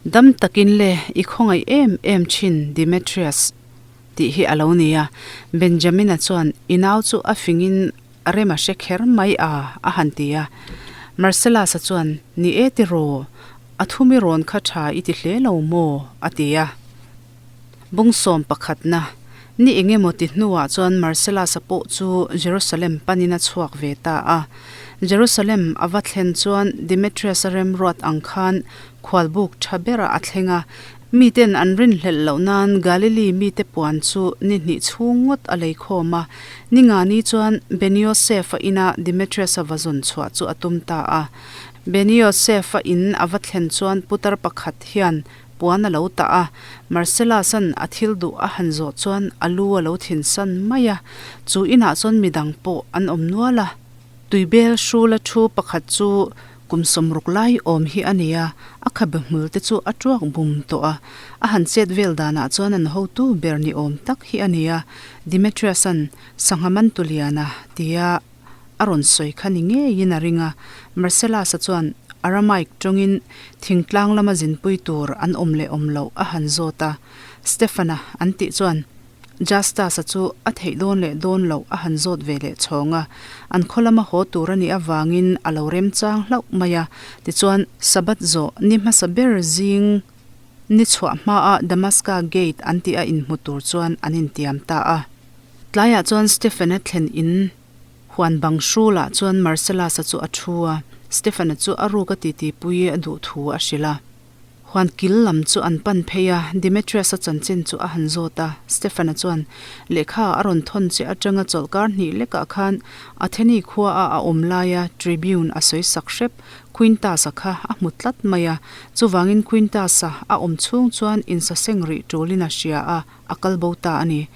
[SPEAKER 1] Dam takin le i khawngaih em em thin Demetrius tih hi a lo ni a. Benjamina chuan i nau chu a fingin a rem a hre kher mai a a han ti a. Marcellus-a chuan ni e tiraw, a thumi rawn kha tha i ti hle lo maw? a ti a. Bungsawm pakhatna, ni eng emaw ti hnuah chuan Marcellus-a pawh chu Jerusalem panin a chhuak ve ta a. Jerusalem a va thlen chuan Demetrius-a remruat ang khan khualbuk tha berah a thleng a. Miten an rinhlelh loh nan Galilee mite puan chu ni hnih chhung ngawt a lei khawm a. Ni ngani chuan Beniosef-a ina Demetrius-a va zawn chhuah chu a tum ta a. Beniosef-a in a va thlen chuan putar pakhat hian Puan a lo tah a, Marcellus-a'n a thil duh a han zawh chuan a lu a lo thinsan mai a, chu inah chuan midang pawh an awm nual a. Tuibel hrula thu pakhat chu kum sawmruk lai awm hi a ni a, a khabe hmul te chu a tuak bum tawh a, a han chet vel danah chuan an hotu ber ni awm tak hi a ni a, Demetrius-a'n sangha man tu liana tia a rawn sawi kha ni ngeiin a ring a, Marcellus-a chuan Aramaic tawngin thingtlang lama zinpui tur an awm leh awm loh a han zawt a, Stefan-a an tih chuan Justus-a chu a theih dawn leh dawn loh a han zawt ve leh chhawng a, an khaw lama haw tur a nih avangin a lo remchang hlauh mai a, tichuan Sabbath zawh ni hmasa ber zing ni chhuah hmaah Damaska Gate an tih a inhmu tur chuan an intiam ta a. Tlaiah chuan Stephen-a thlen in huan bang hrulah chuan Marcellus-a chu a thu a, Stephen-a chu a ruk a titipui a duh thu a hrilh a. Huan kil lam chu an pan phei a, Demetrius-a chanchin chu a han zawt a, Stephen-a chuan lehkha a rawn thawn che atanga chawlhkar hnih lekah khan Atheni khuaah a awm laia Tribune a sawi sak hrep Quintus-a kha a hmu tlat mai a, chuvangin Quintus-a a awm chhung chuan insaseng rih tulin a hria a, A kal bo ta a ni.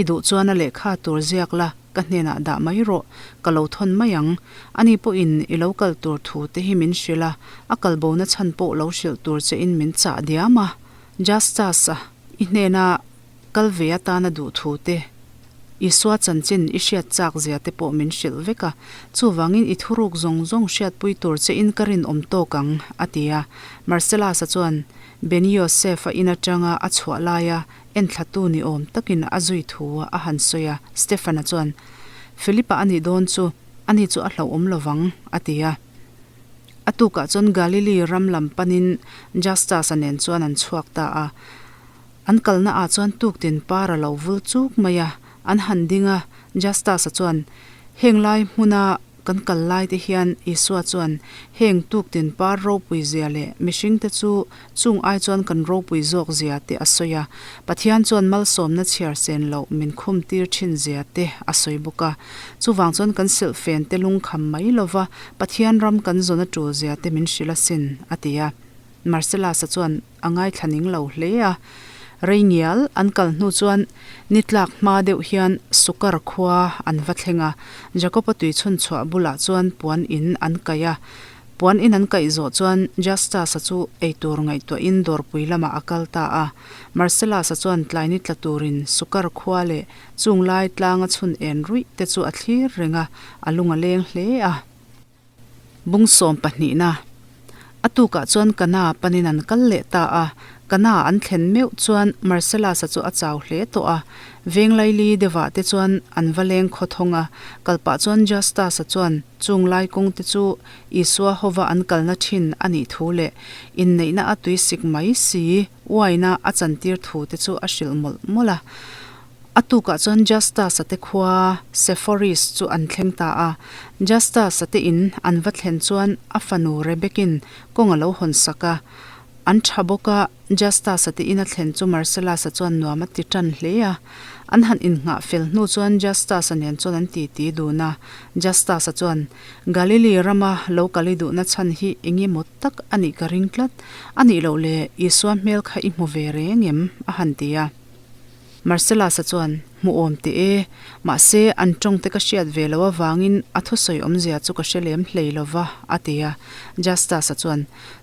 [SPEAKER 1] I duh chuan a lehkha tur ziak la, ka hnenah dah mai rawh, ka lo thawn mai ang. Ani pawhin i lo kal tur thu te hi min hrilh a, a kal bona chhan pawh lo hrilh tur chein min chah diam a. Justus-a, i hnena kal ve atana duh thu te, Isua chanchin i hriat chak zia te pawh min hrilh vek a, chuvangin i thuruk zawng zawng hriatpui tur chein ka rinawm tawk ang, a ti a. Marcellus-a chuan, Ben-Yosef-a in atanga a chhuah laia enthlatu ni awm takin a zui thu a han sawi a, Stefan-a chuan, Philip-a a nih dawn chu, ani chu a hlauhawm lo vang, a ti a. A tukah chuan Galili ram lam panin Justus-a nen chuan an chhuak ta a. An kalna ah chuan tuktin par a lo vul chuk mai a, an han ding a, Justus-a chuan, Heng lai hmuna kan kal lai te hian Isua chuan heng tuktin par ropui zia leh mihringte chu chung ai chuan kan ropui zawk zia te a sawi a, Pathian chuan malsawmna chhiar sen loh min khum tir thin zia te a sawi bawk a. Chuvang chuan kan silhfen te lungkham mai lova Pathian ram kan zawn a tul zia te min hrilh asin, a ti a. Marcellus-a chuan a ngaithla ning lo hle a. Rei ngial an kal hnu chuan ni tlak hma deuh hian Sukar khua an va thleng a, Jakob-a tui chhun chhuah bulah chuan puan in an kaih a. Puan in an kaih zawh chuan Justus-a chu eitur ngaihtuahin dawrpui lamah a kal ta a. Marcellus-a chuan tlai ni tla turin Sukar khua leh chung lai tlanga chhun en ruih te chu a thlir reng a, a lung a leng hle a. Bung sawm pahnihna. A tukah chuan Kana panin an kal leh ta a. Kana an thlen meuh chuan Marcellus-a chu a chau hle tawh a, veng laili deuhah te chuan an va leng khaw thawng a, kal pah chuan Justus-a chuan chung lai kawng te chu Isua hova an kalna thin a nih thu leh inneihna a tuisik mai si uaina a chantir thu te chu a hrilh mawlh mawlh a. A tukah chuan Justus-a te khua Sepphoris chu an thleng ta a. Justus-a te in an va thlen chuan a fanu Rebek-in kawng a lo hawn sak a. An tha bawk a, Justus-a te in a thlen chu Marcellus-a chuan nuam a ti tan hle a. An han innghah fel hnu chuan Justus-a nen chuan an titi dun a. Justus-a chuan, Galilee rama lo kal i duhna chhan hi eng emaw tak a nih ka ring tlat. A nih loh le, Isua hmel kha i hmu ve reng em? a han ti a. Marcellus-a chuan, Hmuhawm teh e, mahse an tawng te ka hriat ve loh avangin a thusawi awmzia chu ka hre lem hlei lo va, a ti a. Justus-a chuan,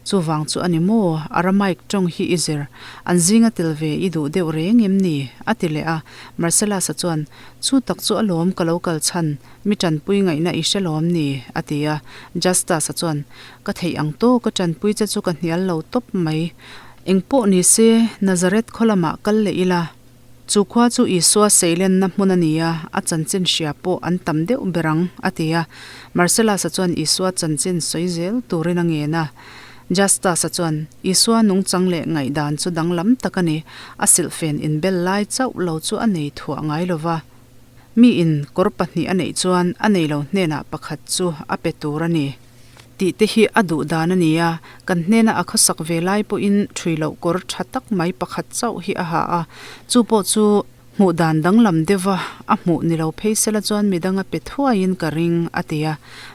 [SPEAKER 1] Chuvang chu a ni maw, Aramaic tawng hi i zir, an zinga tel ve i duh deuh reng em ni? a ti leh a. Marcellus-a chuan, Chu tak chu alawm ka lo kal chhan, mi tanpui ngaihna i hre lawm ni? a ti a. Justus-a chuan, Ka theih ang tawk a tanpui che chu ka hnial lo tawp mai. Engpawh ni se, Nazareth khaw lamah kal leh ila. Chu khua chu Isua seilenna hmun a ni a, a chanchin hria pawh an tam deuh ber ang, a ti a. Marcellus-a chuan Isua chanchin sawi zel turin a ngen a. Justus-a chuan, Isua nungchang leh ngaihdan chu danglam tak a ni, a silhfen inbel lai chauh lo chu a nei thuah ngai lo va. Miin kawr pahnih a neih chuan a nei lo hnenah pakhat chu a pe tur a ni. Tih te hi a duh dan a ni a, kan hnena a khawsak ve lai pawhin ṭhui loh kawr ṭha tak mai pakhat chauh hi a ha a, chu pawh chu hmuh dan danglam deuha a hmuh ni lo phei sela chuan midang a pe thuaiin ka ring, a ti a.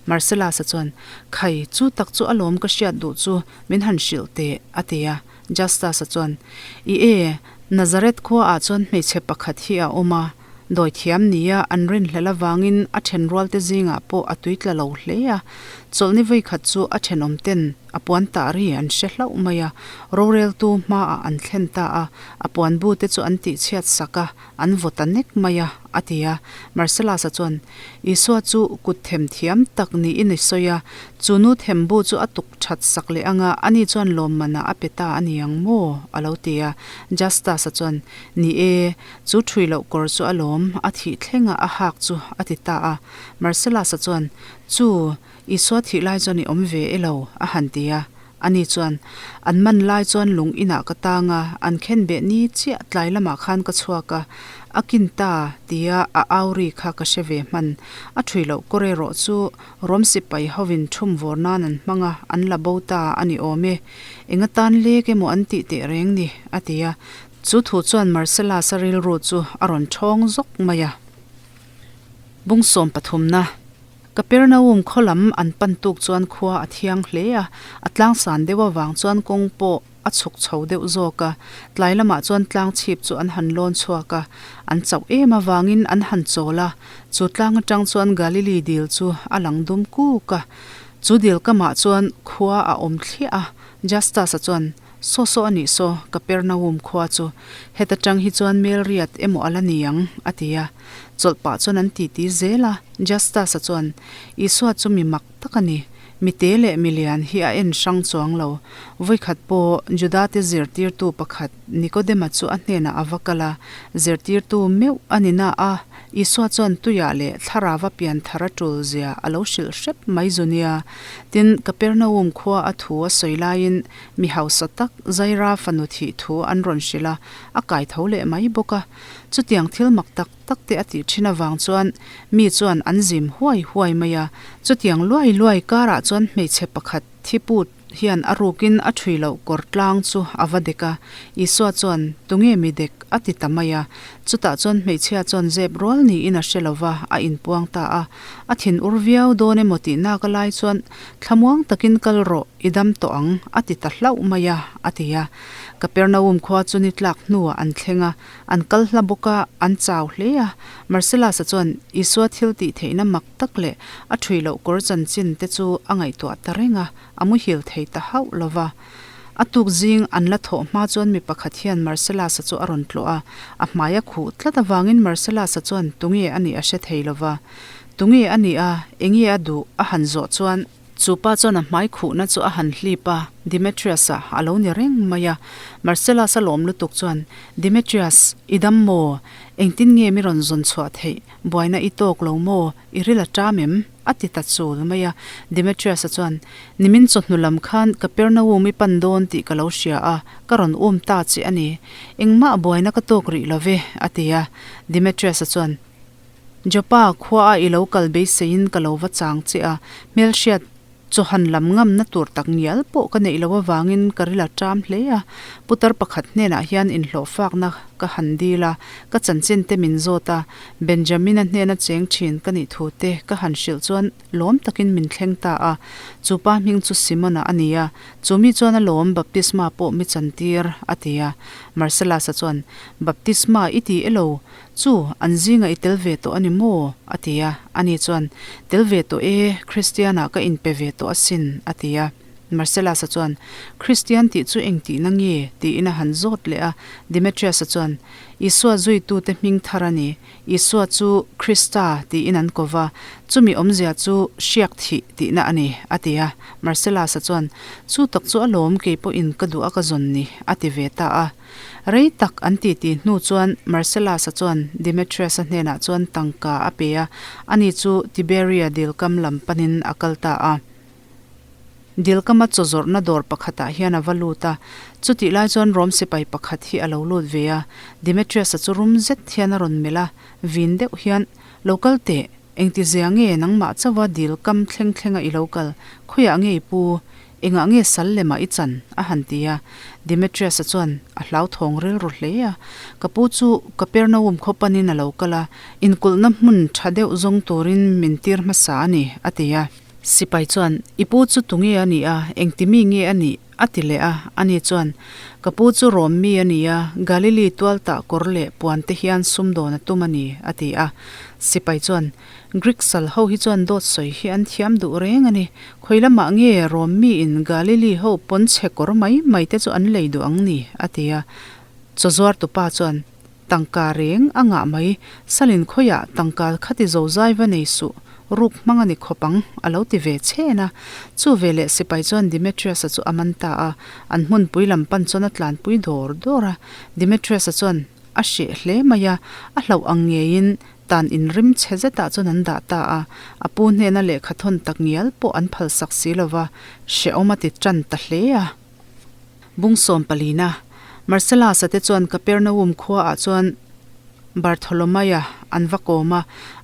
[SPEAKER 1] Marcellus-a chuan, Khai, chu tak chu alawm ka hriat duh chu min han hrilh teh, a ti a. Justus-a chuan, I e, Nazareth khuaah chuan hmeichhe pakhat hi a awm a, Dawithiam nia an rinhlelh avangin a thenrualte zingah pawh a tui tla lo hle a. Chawlhni vawikhat chu a thenawmten a puan tah ri an hre hlauh mai a, roreltu hmaah an thlen ta a, a puan bute chu an tihchhiat sak a, an vaw ta nek mai a, a ti a. Marcellus-a chuan, Isua chu kut them thiam tak niin i sawi a, chu nu them bu chu a tuk that sak leh anga ani chuan lawmmanah a pe ta a ni ang maw? a lo ti a. Justus-a chuan, Ni e, Chu ṭhui loh kawr chu a lawm, a thih thlenga a hak chu a ti ta a. Marcellus-a chuan, Chu, Isua thih lai chuan i awm ve e lo, a han ti a. Ani chuan, An man lai chuan lung inah ka tang a, an khen beh ni chiah tlai lamah khan ka chhuak a, a kin ta, tia a au ri kha ka hre ve hman. A ṭhui loh kawr erawh chu Rom sipai hovin ṭhum vawr nan an hmang a, an la bo ta a ni awm e. Eng atan lek emaw an tih teh reng ni, a ti a. Chu thu chuan Marcellus-a rilru chu a rawn ṭhawng zawk mai a. Bung sawm pathumna, Kapernaum khaw lam an pan tuk chuan khua a thiang hle a, a tlangsan deuh avang chuan kawng pawh a chhuk chho deuh zawk a. Tlai lamah chuan tlang chhip chu an han lawn chhuak a, an chauh em avangin an han chawl a. Chu tlang atang chuan Galilee dil chu a lang dum kuk a. Chu dil kamah chuan khua a awm thliah a, Justus-a chuan, Saw saw a nih saw, Kapernaum khua chu heta tang hi chuan mel riat emaw a la ni ang, a ti a. Chawlh pah chuan an titi zel a, Justus-a chuan, Isua chu mi mak tak a ni, mi te leh mi lian hi a en hrang chuang lo. Vawikhat pawh Judate zirtirtu pakhat Nikodema chu a hnenah a va kal a, zirtirtu meuh a ni na a, Isua chuan tuiah leh thlarava pian thar a tul zia a lo hrilh hrep mai zu nia. Tin, Kapernaum khua a thu a sawi laiin Mi hausa tak Zaira fanu thih thu an rawn hrilh a, a kai tho leh mai bawk a. Chutiang thil mak tak tak te a tih thin avang chuan mi chuan an zim huai huai mai a. Chutiang luai luai karah chuan hmeichhe pakhat thi put hian a rukin a thui loh kawr tlang chu a va dek a. Isua chuan, Tunge mi dek? a ti ta mai a. Chutah chuan hmeichhia chuan zep rual niin a hre lo va, a inpuang ta a. A thinur viau dawn emaw tih nak a lai chuan, Thlamuang takin kal rawh, i dam tawh ang, a ti ta hlauh mai a, a ti a. Kapernaum khua chu ni tlak hnuah an thleng a, an kal hla bawk a, an chau hle a. Marcellus-a chuan Isua thil tih theihna mak tak leh a ṭhui loh kawr chanchin te chu a ngaihtuah ta reng a, a muhil thei ta hauh lo va. A tuk zing an la thawh hma chuan mi pakhat hian Marcellus-a chu a rawn tlawh a, a hmai a khuh tlat avangin Marcellus-a chuan tunge a nih a hre thei lo va. Tunge a nih a, enge a duh a han zawh chuan. Chu pa chuan a hmai khuhna chu a han hlip a, Demetrius-a a lo ni reng mai a. Marcellus-a lawm lutuk chuan, Demetrius, i dam maw? Engtin nge mi rawn zawn chhuah theih? Buaina i tawk lo maw? I ril a ṭam em? A ti ta chul mai a. Demetrius-a chuan, Nimin chawhnu lam khan Kapernaum i pan dawn tih ka lo hria a, ka rawn um ta che a ni. Engmah buaina ka tawk rih lo ve, a ti a. Demetrius-a chuan, Joppa khua a i lo kal beiseiin ka lo va chang che a, hmelhriat chaw han lam ngamna tur tak ngial pawh ka neih loh avangin ka ril a ṭam hle a. Putar pakhat hnenah hian inhlawhfakna ka han dil a, ka chanchin te min zawt a, Benjamina hnena cheng ṭhin ka nih thu te ka han hrilh chuan lawm takin min thleng ta a. Chu pa hming chu Simona a ni a, chu mi chuan a lawm baptisma pawh mi chantir a ti a. Marcellus-a chuan, Baptisma i ti elo? Chu, an zingah i tel ve tawh a ni maw? a ti a. Ani chuan, Tel ve tawh e, Kristianah ka inpe ve tawh asin, a ti a. Marcellus-a chuan, Kristian tih chu eng tihna nge? tiin a han zawt leh a. Demetrius-a chuan, Isua zuitute hming thar a ni. Isua chu Krista tiin an ko va, chumi awmzia chu hriak thih tihna a ni, a ti a. Marcellus-a chuan, Chu tak chu alawm kei pawhin ka duh a ka zawn ni, a ti ve ta a. Rei tak an titi hnu chuan Marcellus-a chuan Demetrius-a hnenah chuan tangka a pe a, ani chu Tiberia dilkam lam panin a kal ta a. Dilkama chaw zawrhna dawr pakhatah hian a va lut a, chutih lai chuan Rom sipai pakhat hi a lo lut ve a. Demetrius-a chu rum zet hian a rawn melh a, vin deuh hian, Lo kal teh, Engtizia nge nangmah chauha dil kam thleng thlenga i lo kal? Khawiah nge i pu? Engah nge sal lemah i chan? a han ti a. Demetrius-a chuan a hlauthawng rilru hle a. Ka pu chu Kapernaum khaw panin a lo kal a, inkulhna hmun tha deuh zawng turin min tir hmasa a ni, a ti a. Sipai chuan, I pu chu tunge a nih a? Engti mi nge a nih? A ti leh a, ani chuan, Ka pu chu Rom mi a ni a, Galili tualtah kawr leh puan te hian sumdawn a tum a ni, a ti a. Sipai chuan, Greek sal ho hi chuan dawt sawi hi an thiam duh reng a ni. Khawi lamah nge Rom miin Galili ho pawnchhe kawr mai mai te chu an lei duh ang ni? a ti a. Chaw zuartupa chuan, Tangka reng a ngah mai, Salin khawiah tangka khati zo zai va nei suh, ruk hmang a ni khawp ang, a lo ti ve chhen a. Chu veleh sipai chuan Demetrius-a chu a man ta a, an hmunpui lam pan chuan a tlanpui dawr dawr a. Demetrius-a chuan a hreh hle mai a, a hlauh ang ngeiin tan inrim chhe zetah chuan an dah ta a, a pu hnena lehkha thawn tak ngial pawh an phalsak si lova, hrehawm a ti tan ta hle a. Bung sawm palina, Marcellus-a te chuan Kapernaum khuaah chuan Bartholomaia an va kawm a,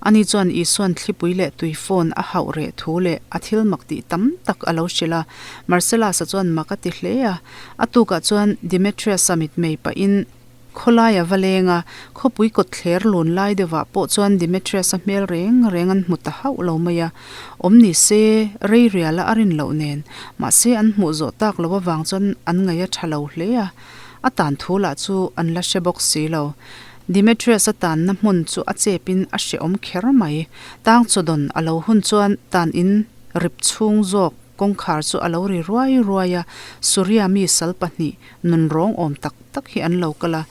[SPEAKER 1] ani chuan Isua'n thlipui leh tui phone a hauh reh thu leh a thil mak tih tam tak a lo hrilh a. Marcellus-a chuan mak a ti hle a, a tukah chuan Demetrius-a mitmei pahin Khawlai a va leng a, khawpui kawtthler lun lai deuhah pawh chuan Demetrius-a hmel reng reng an hmu ta hauh lo mai a. Awm ni se, rei riala a rin loh nen, mahse an hmuh zawh tak loh avang chuan an ngaih a tha lo hle a. A tan thu lah chu an la hre bawk si lo. Demetrius-a tanna hmun chu a chepin a hrehawm kher mai. Tang chawdawn a lo hun chuan tan in rip chhung zawk kawngkhar chu a lo ri ruai ruai a, Suria mi sal pahnih nunrawng awm tak tak hi an lo kal a,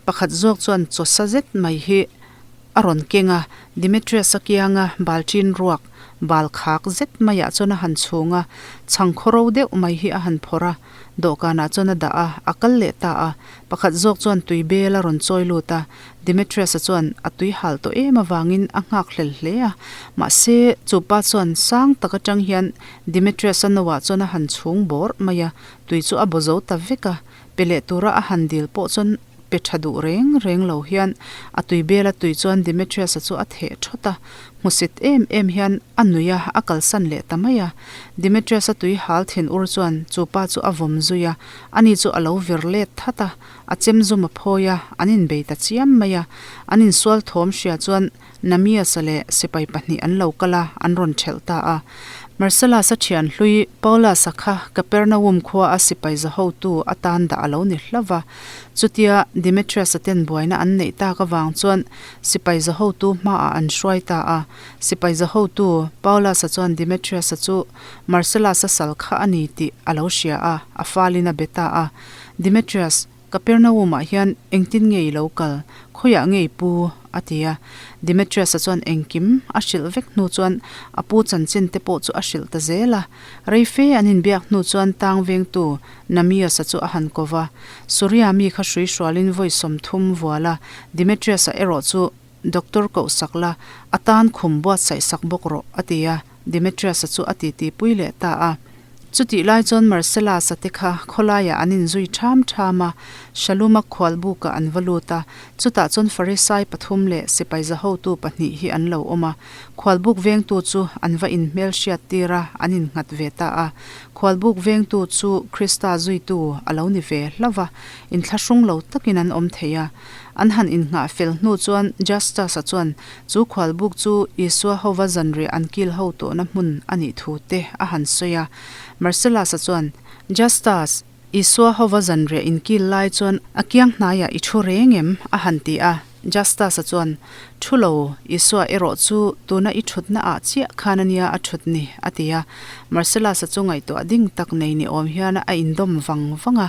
[SPEAKER 1] pakhat zawk chuan chaw sa zet mai hi a rawn keng a, Demetrius-a kianga balchin ruak bal khak zet maiah chuan a han chhung a, chhang khawro deuh mai hi a han phawrh a, dawhkanah chuan a dah a, a kal leh ta a, pakhat zawk chuan tui bel a rawn chawi lut a, Demetrius-a chuan a tui hal tawh em avangin a nghak hlel hle a, mahse chu pa chuan sang tak atang hian Demetrius-a noah chuan a han chhung bawrh mai a, tui chu a baw zo ta vek a, Pe leh tura a han dil pawh chuan pe tha duh reng reng lo hian a tui bela tui chuan Demetrius-a chu a theh thawt a, hmusit em em hian a nui a, a kalsan leh ta mai a. Demetrius-a tui hal thin ur chuan chu pa chu a vawm zui a, ani chu a lo vir let that a, a chem zum a phawi a, an inbei ta chiam mai a. An insual thawm hria chuan Namias-a leh sipai pahnih an lo kal a, an rawn ṭhelh ta a. Marcellus-a ṭhian hlui Paulus-a kha Kapernaum khua a sipai zahotu atan dah a lo ni hlauh va. Chutia Demetrius-a ten buaina an neih tak avang chuan sipai zahotu hmaah an hruai ta a. Sipai zahotu Paulus-a chuan Demetrius-a chu Marcellus-a sal kha a ni tih a lo hria a, a falin a be ta a. Demetrius. Kapernaum-ah hian engtin nge i lo kal? Khawiah nge i pu? a ti a. Demetrius-a chuan engkim a hrilh vek hnu chuan a pu chanchin te pawh chu a hrilh ta zel a. Rei fe an inbiak hnu chuan tang vengtu Namius-a chu a han ko va. Suria mi kha hrui hrualin vawi 30 vual a, Demetrius-a erawh chu Doctor koh sak la, a tan khum buatsaih sak bawk rawh, a ti a, Demetrius-a chu a titipui leh ta a. Chutih lai chuan Marcellus-a te kha khawlaiah an inzui ṭham ṭham a, Shaluma khualbukah an va lut a, chutah chuan Farisai pathum leh sipai zahotu pahnih hi an lo awm a. Khualbuk vengtu chu an va inhmelhriat tir a, an innghat ve ta a. Khualbuk vengtu chu Krista zuitu a lo ni ve hlauh va, inthlahrung lo takin an awm thei a. An han innghah fel hnu chuan Justus-a chuan chu khualbuk chu Isua hova zanriah an kil ho tawhna hmun a nih thu te a han sawi a. Marcellus-a chuan, Justus, Isua hova zanriah in kil lai chuan a kiang hnaiah i thu reng em? a han ti a. Justus-a chuan, Thu lo, Isua erawh chu tuna i thutna ah chiah khan a nia a thut ni, a ti a. Marcellus-a chu ngaihtuah ding tak nei ni awm hian a indawm vang vang a.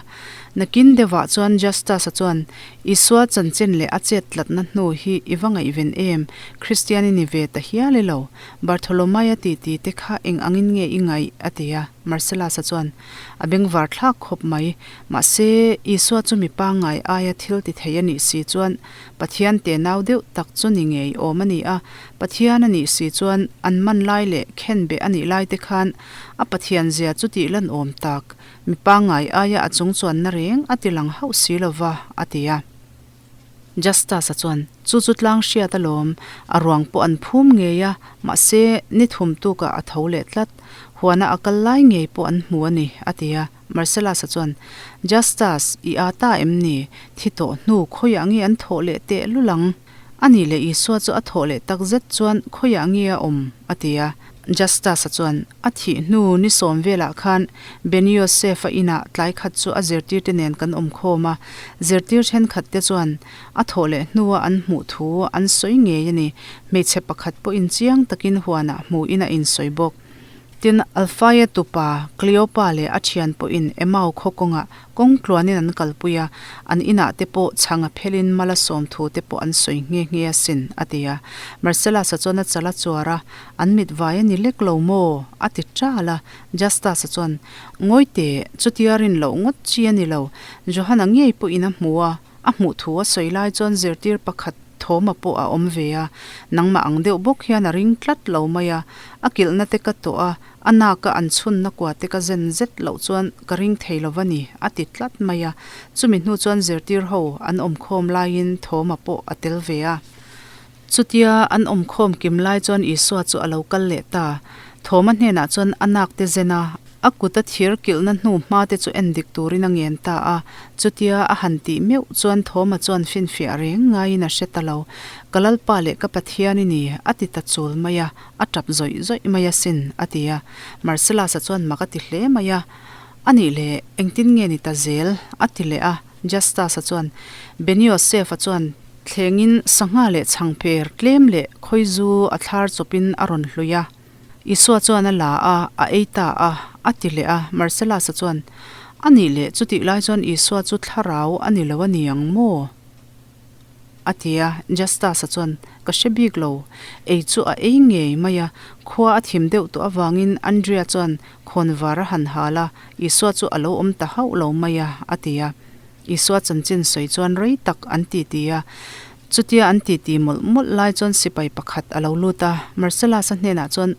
[SPEAKER 1] Nakin deuhah chuan Justus-a chuan, Isua chanchin leh a chet tlatna hnu hi i va ngaihven em? Kristian i ni ve ta hial i lo. Bartholomaia titi te kha eng angin nge i ngaih? a ti a. Marcellus-a chuan, A bengvar thlak khawp mai. Mahse, Isua chu mi pangngai aia thil ti thei a nih si chuan Pathian tenau deuh tak chu ni ngei awm a ni a. Pathian a nih si chuan an man lai leh khenbeh a nih lai te khan a Pathian zia chu tih lan awm tak. Mi pangngai aia a chung chuanna reng a ti lang hauh si lo va, a ti a. Justus-a chuan, Chu chu tlang hriat alawm, a ruang pawh an phum ngei a, mahse, ni thum tukah a tho leh tlat. Huana a kal lai ngei pawh an hmu a ni, a ti a. Marcellus-a chuan, Justus, i â ta em ni? Thi tawh hnu khawiah nge an thawh leh teh lul ang? A nih leh Isua chu a thawh leh tak zet chuan khawiah nge a awm? a ti a. Justus-a chuan, A thih hnu ni sawm velah khan Beniosef-a inah tlai khat chu a zirtirte nen kan awm khawm a, zirtir thenkhatte chuan a thawh leh hnua an hmuh thu an sawi ngei a ni. Hmeichhe pakhat pawhin chiang takin huanah hmuhin a insawi bawk. Tin, Alfaia tupa Cleopa leh a thian pawhin Emau khaw kawngah kawng tluanin an kalpui a, an inah te pawh chhang a phelin mal a sawm thu te pawh an sawi nghe nghe asin, a ti a. Marcellus-a chuan a chal a chuar a, An mit vai a ni lek lo maw? a ti ṭal a. Justus-a chuan, Ngawi teh, chutia rin loh ngawt chi a ni lo. Johana ngei pawhin a hmu a, a hmuh thu a sawi lai chuan zirtir pakhat Thawma pawh a awm ve a, nangmah ang deuh bawk hian a ring tlat lo mai a, a kilhna te ka tawh a, a naka an chhunna kua te ka zen zet loh chuan ka ring thei lo va ni, a ti tlat mai a. Chumi hnu chuan zirtir ho an awmkhawm laiin Thawma pawh a tel ve a. Chutia an awmkhawm kim lai chuan Isua chu a lo kal leh ta. Thawma hnenah chuan a nak te zen a, a kut a thir kilhna hnu hma te chu en dik turin a ngen ta a. Chutia a han tih meuh chuan Thawma chuan finfiah reng ngaiin a hre ta lo. Ka Lalpa leh ka Pathian i ni, a ti ta chul mai a, a tap zawih zawih mai asin, a ti a. Marcellus-a chuan mak a ti hle mai a. A nih leh, engtin nge ni ta zel? a ti leh a. Justus-a chuan, Beniosef-a chuan thlengin sangha leh chhangper tlem leh khawizu a thlar chawpin a rawn hlui a. Isua chuan a la a, a ei ta a, a ti leh a. Marcellus-a chuan, A nih leh, chutih lai chuan Isua chu thlarau a ni lo a ni ang maw? A ti a, Justus-a chuan, Ka hre bik lo. Ei chu a ei ngei mai a. Khua a thim deuh tawh avangin Andrea chuan khawnvar a han hal a, Isua chu a lo awm ta hauh lo mai a, a ti a. Isua chanchin sawi chuan rei tak an titi a. Chutia an titi mawlh mawlh lai chuan sipai pakhat a lo lut a. Marcellus-a hnenah chuan,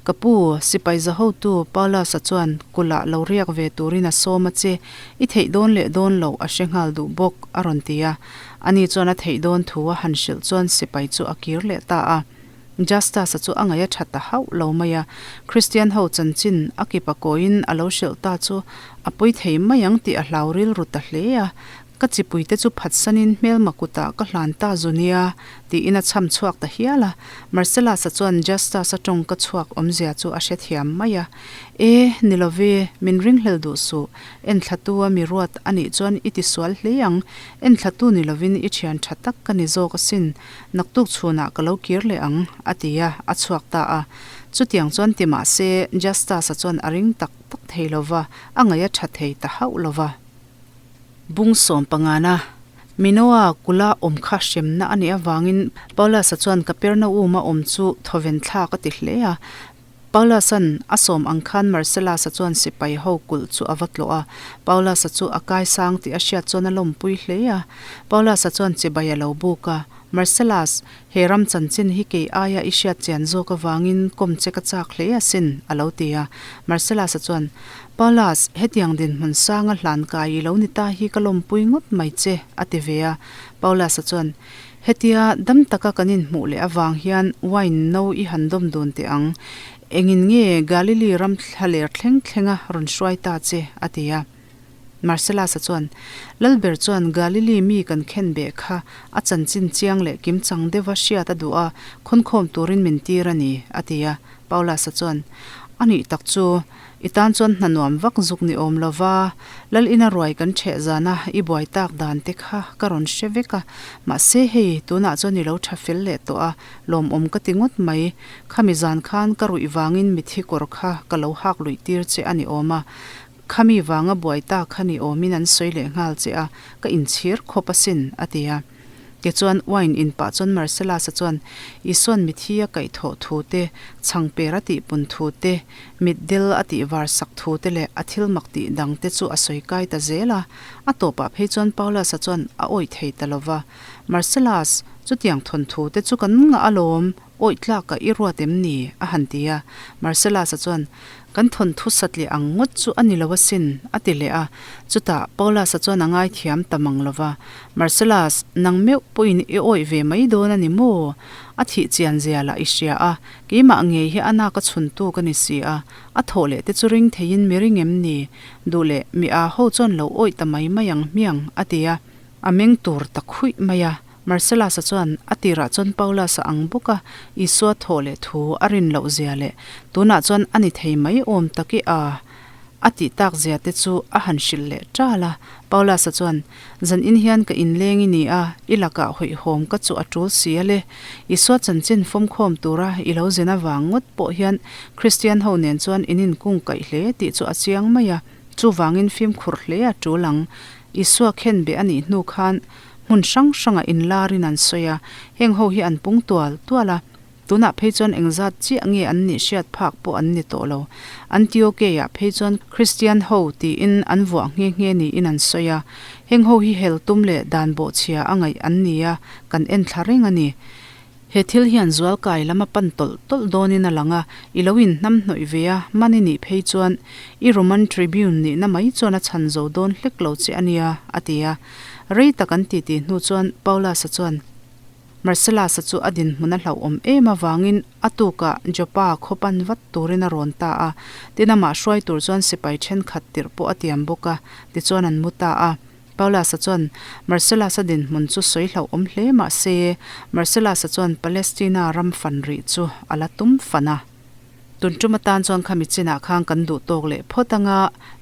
[SPEAKER 1] Ka pu, sipai zahotu Paulus-a chuan kulh-ah lo riak ve turin a sawm a che. I theih dawn leh dawn loh a hre nghal duh bawk, a rawn ti a. Ani chuan a theih dawn thu a han hrilh chuan sipai chu a kir leh ta a. Justus-a chu a ngaih a tha ta hauh lo mai a. Kristian ho chanchin a kipa kawiin a lo hrilh ta chu a pawi thei mai ang tih a hlau rilru ta hle a. Ka chipuite chu phatsanin hmelma kutah ka hlan ta zu nia, tiin a chham chhuak ta hial a. Marcellus-a chuan Justus-a tawngka chhuak awmzia chu a hrethiam mai a. E, ni love, min ringhlel duh suh. Enthlatu a mi ruat a nih chuan i ti sual hle ang. Enthlatu ni lovin i thian tha tak ka ni zawk asin. Naktuk chhunah ka lo kir leh ang, a ti a, a chhuak ta a. Chutiang chuan ti mah se, Justus-a chuan a ring tak tak thei lova, a ngaih a tha thei ta hauh lova. Bung sawmpangana Minoa kula awm kha hremna a nih avangin Paulus-a chuan Kapernaum-a awm chu thawven thlak a ti hle a. Paulus-a'n a sawm ang khan Marcellus-a chuan sipai ho kulh chu a va tlawh a. Paulus-a chu a kaisang tih a hriat chuan a lawmpui hle a. Paulus-a chuan chibai a lo buk a, Marcellus, he ram chanchin hi kei aia i hriat chian zawk avangin kawm che ka chak hle asin, a lo ti a. Marcellus-a chuan, Paulus, hetiang dinhmun sanga hlan kai i lo ni ta hi ka lawmpui ngawt mai che, a ti ve a. Paulus-a chuan, Hetia dam taka kan inhmuh leh avang hian wine no i han dawm dun teh ang. Engin nge Galili ram thlaler thleng thlenga rawn hruai ta che? a ti a. Marcellus-a chuan, Lalber chuan Galili mi kan khen beh kha a chanchin chiang leh kimchang deuha hriat a duh a, khawnkhawm turin min tir a ni, a ti a. Paulus-a chuan, A nih tak chu, i tan chuan hna nuam vak zuk ni awm lo va, Lal ina ruai kan ṭheh zana i buai tak dan te kha ka rawn hre vek a, mahse hei, tunah chuan i lo ṭha fel leh tawh a, lawmawm ka ti ngawt mai. Khami zan khan ka ruih vangin mithi kawr kha ka lo hak luih tir che a ni awm a, khami vanga buai tak kha ni awmin an sawi leh nghal che a, ka inchhir khawp asin, a ti a. Tichuan, wine in pah chuan Marcellus-a chuan Isua'n mithi a kaihthawh thu te, chhangper a tihpun thu te, mitdel a tihvar sak thu te leh a thil mak tih dang te chu a sawi kai ta zel a. A tawpah phei chuan Paulus-a chuan a awih thei ta lo va. Marcellus, chutiang thawnthu te chu kan ngah alawm, awih tlakah i ruat em ni? a han ti a. Marcellus-a chuan, Kan thawnthu satliah ang ngawt chu a ni lo asin, a ti leh a. Chutah Paulus-a chuan a ngaithiam ta mang lo va. Marcellus, nang meuh pawhin i awih ve mai dawn a ni maw? A thih chian zia lah i hria a, keimah ngei hi a naka chhuntu ka ni si a, a thawh leh te chu ring theiin mi ring em ni? Duh leh mi aa ho chuan lo awih ta mai mai ang hmiang, a ti a. A meng tur ta khuih mai a. Marcellus-a chuan a tirah chuan Paulus-a ang bawk a, Isua thawh leh thu a rin loh zia leh tunah chuan a ni thei mai awm tak i a a tih tak zia te chu a han hrilh leh ṭal a. Paulus-a chuan, Zan in hian ka inleng i ni a, i lakah hawihhawm ka chu a ṭul si a le. Isua chanchin fawmkhawm tura i lo zin avang ngawt pawh hian Kristian ho nen chuan in inkungkaih hle tih chu a chiang mai a, chuvangin fimkhur hle a ṭul ang. Isua khenbeh a nih hnu khan Hmun hrang hrangah inlarin an sawi a, heng ho hi an pung tual tual a, tunah phei chuan engzat chiah nge an nih hriat phak pawh an ni tawh lo. Antiokeia phei chuan Kristian ho tiin an vuah nghe nghe niin an sawi a, heng ho hi hel tum leh dan bawhchhia a ngaih an ni a, kan en thla reng a ni. He thil hian zualkai lam a pan tawlh tawlh dawnin a lang a, i lo inhnam hnawih ve a, man i nih phei chuan i Roman Tribune nihna mai chuan a chhan zo dawn hlek lo che a nia, a ti a. Rei tak an titi hnu chuan Paulus-a chuan Marcellus-a chu a dinhmun a hlauhawm em avangin a tukah Joppa khaw pan vat turin a rawn ta a, tin amah hruai tur chuan sipai thenkhat tirh pawh a tiam bawk a, tichuan an mu ta a. Paulus-a chuan Marcellus-a dinhmun chu sawi hlauhawm hle mah se, Marcellus-a chuan Palestina ram fan rih chu a la tum fan a. Tun tum atan chuan khami chinah khan kan duh tawk leh phawt anga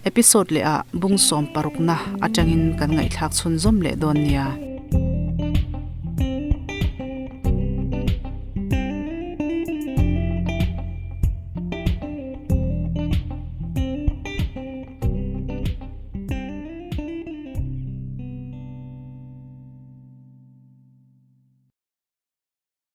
[SPEAKER 1] episode leh ah bung sawm parukna atangin kan ngaihthlak chhunzawm leh dawn nia.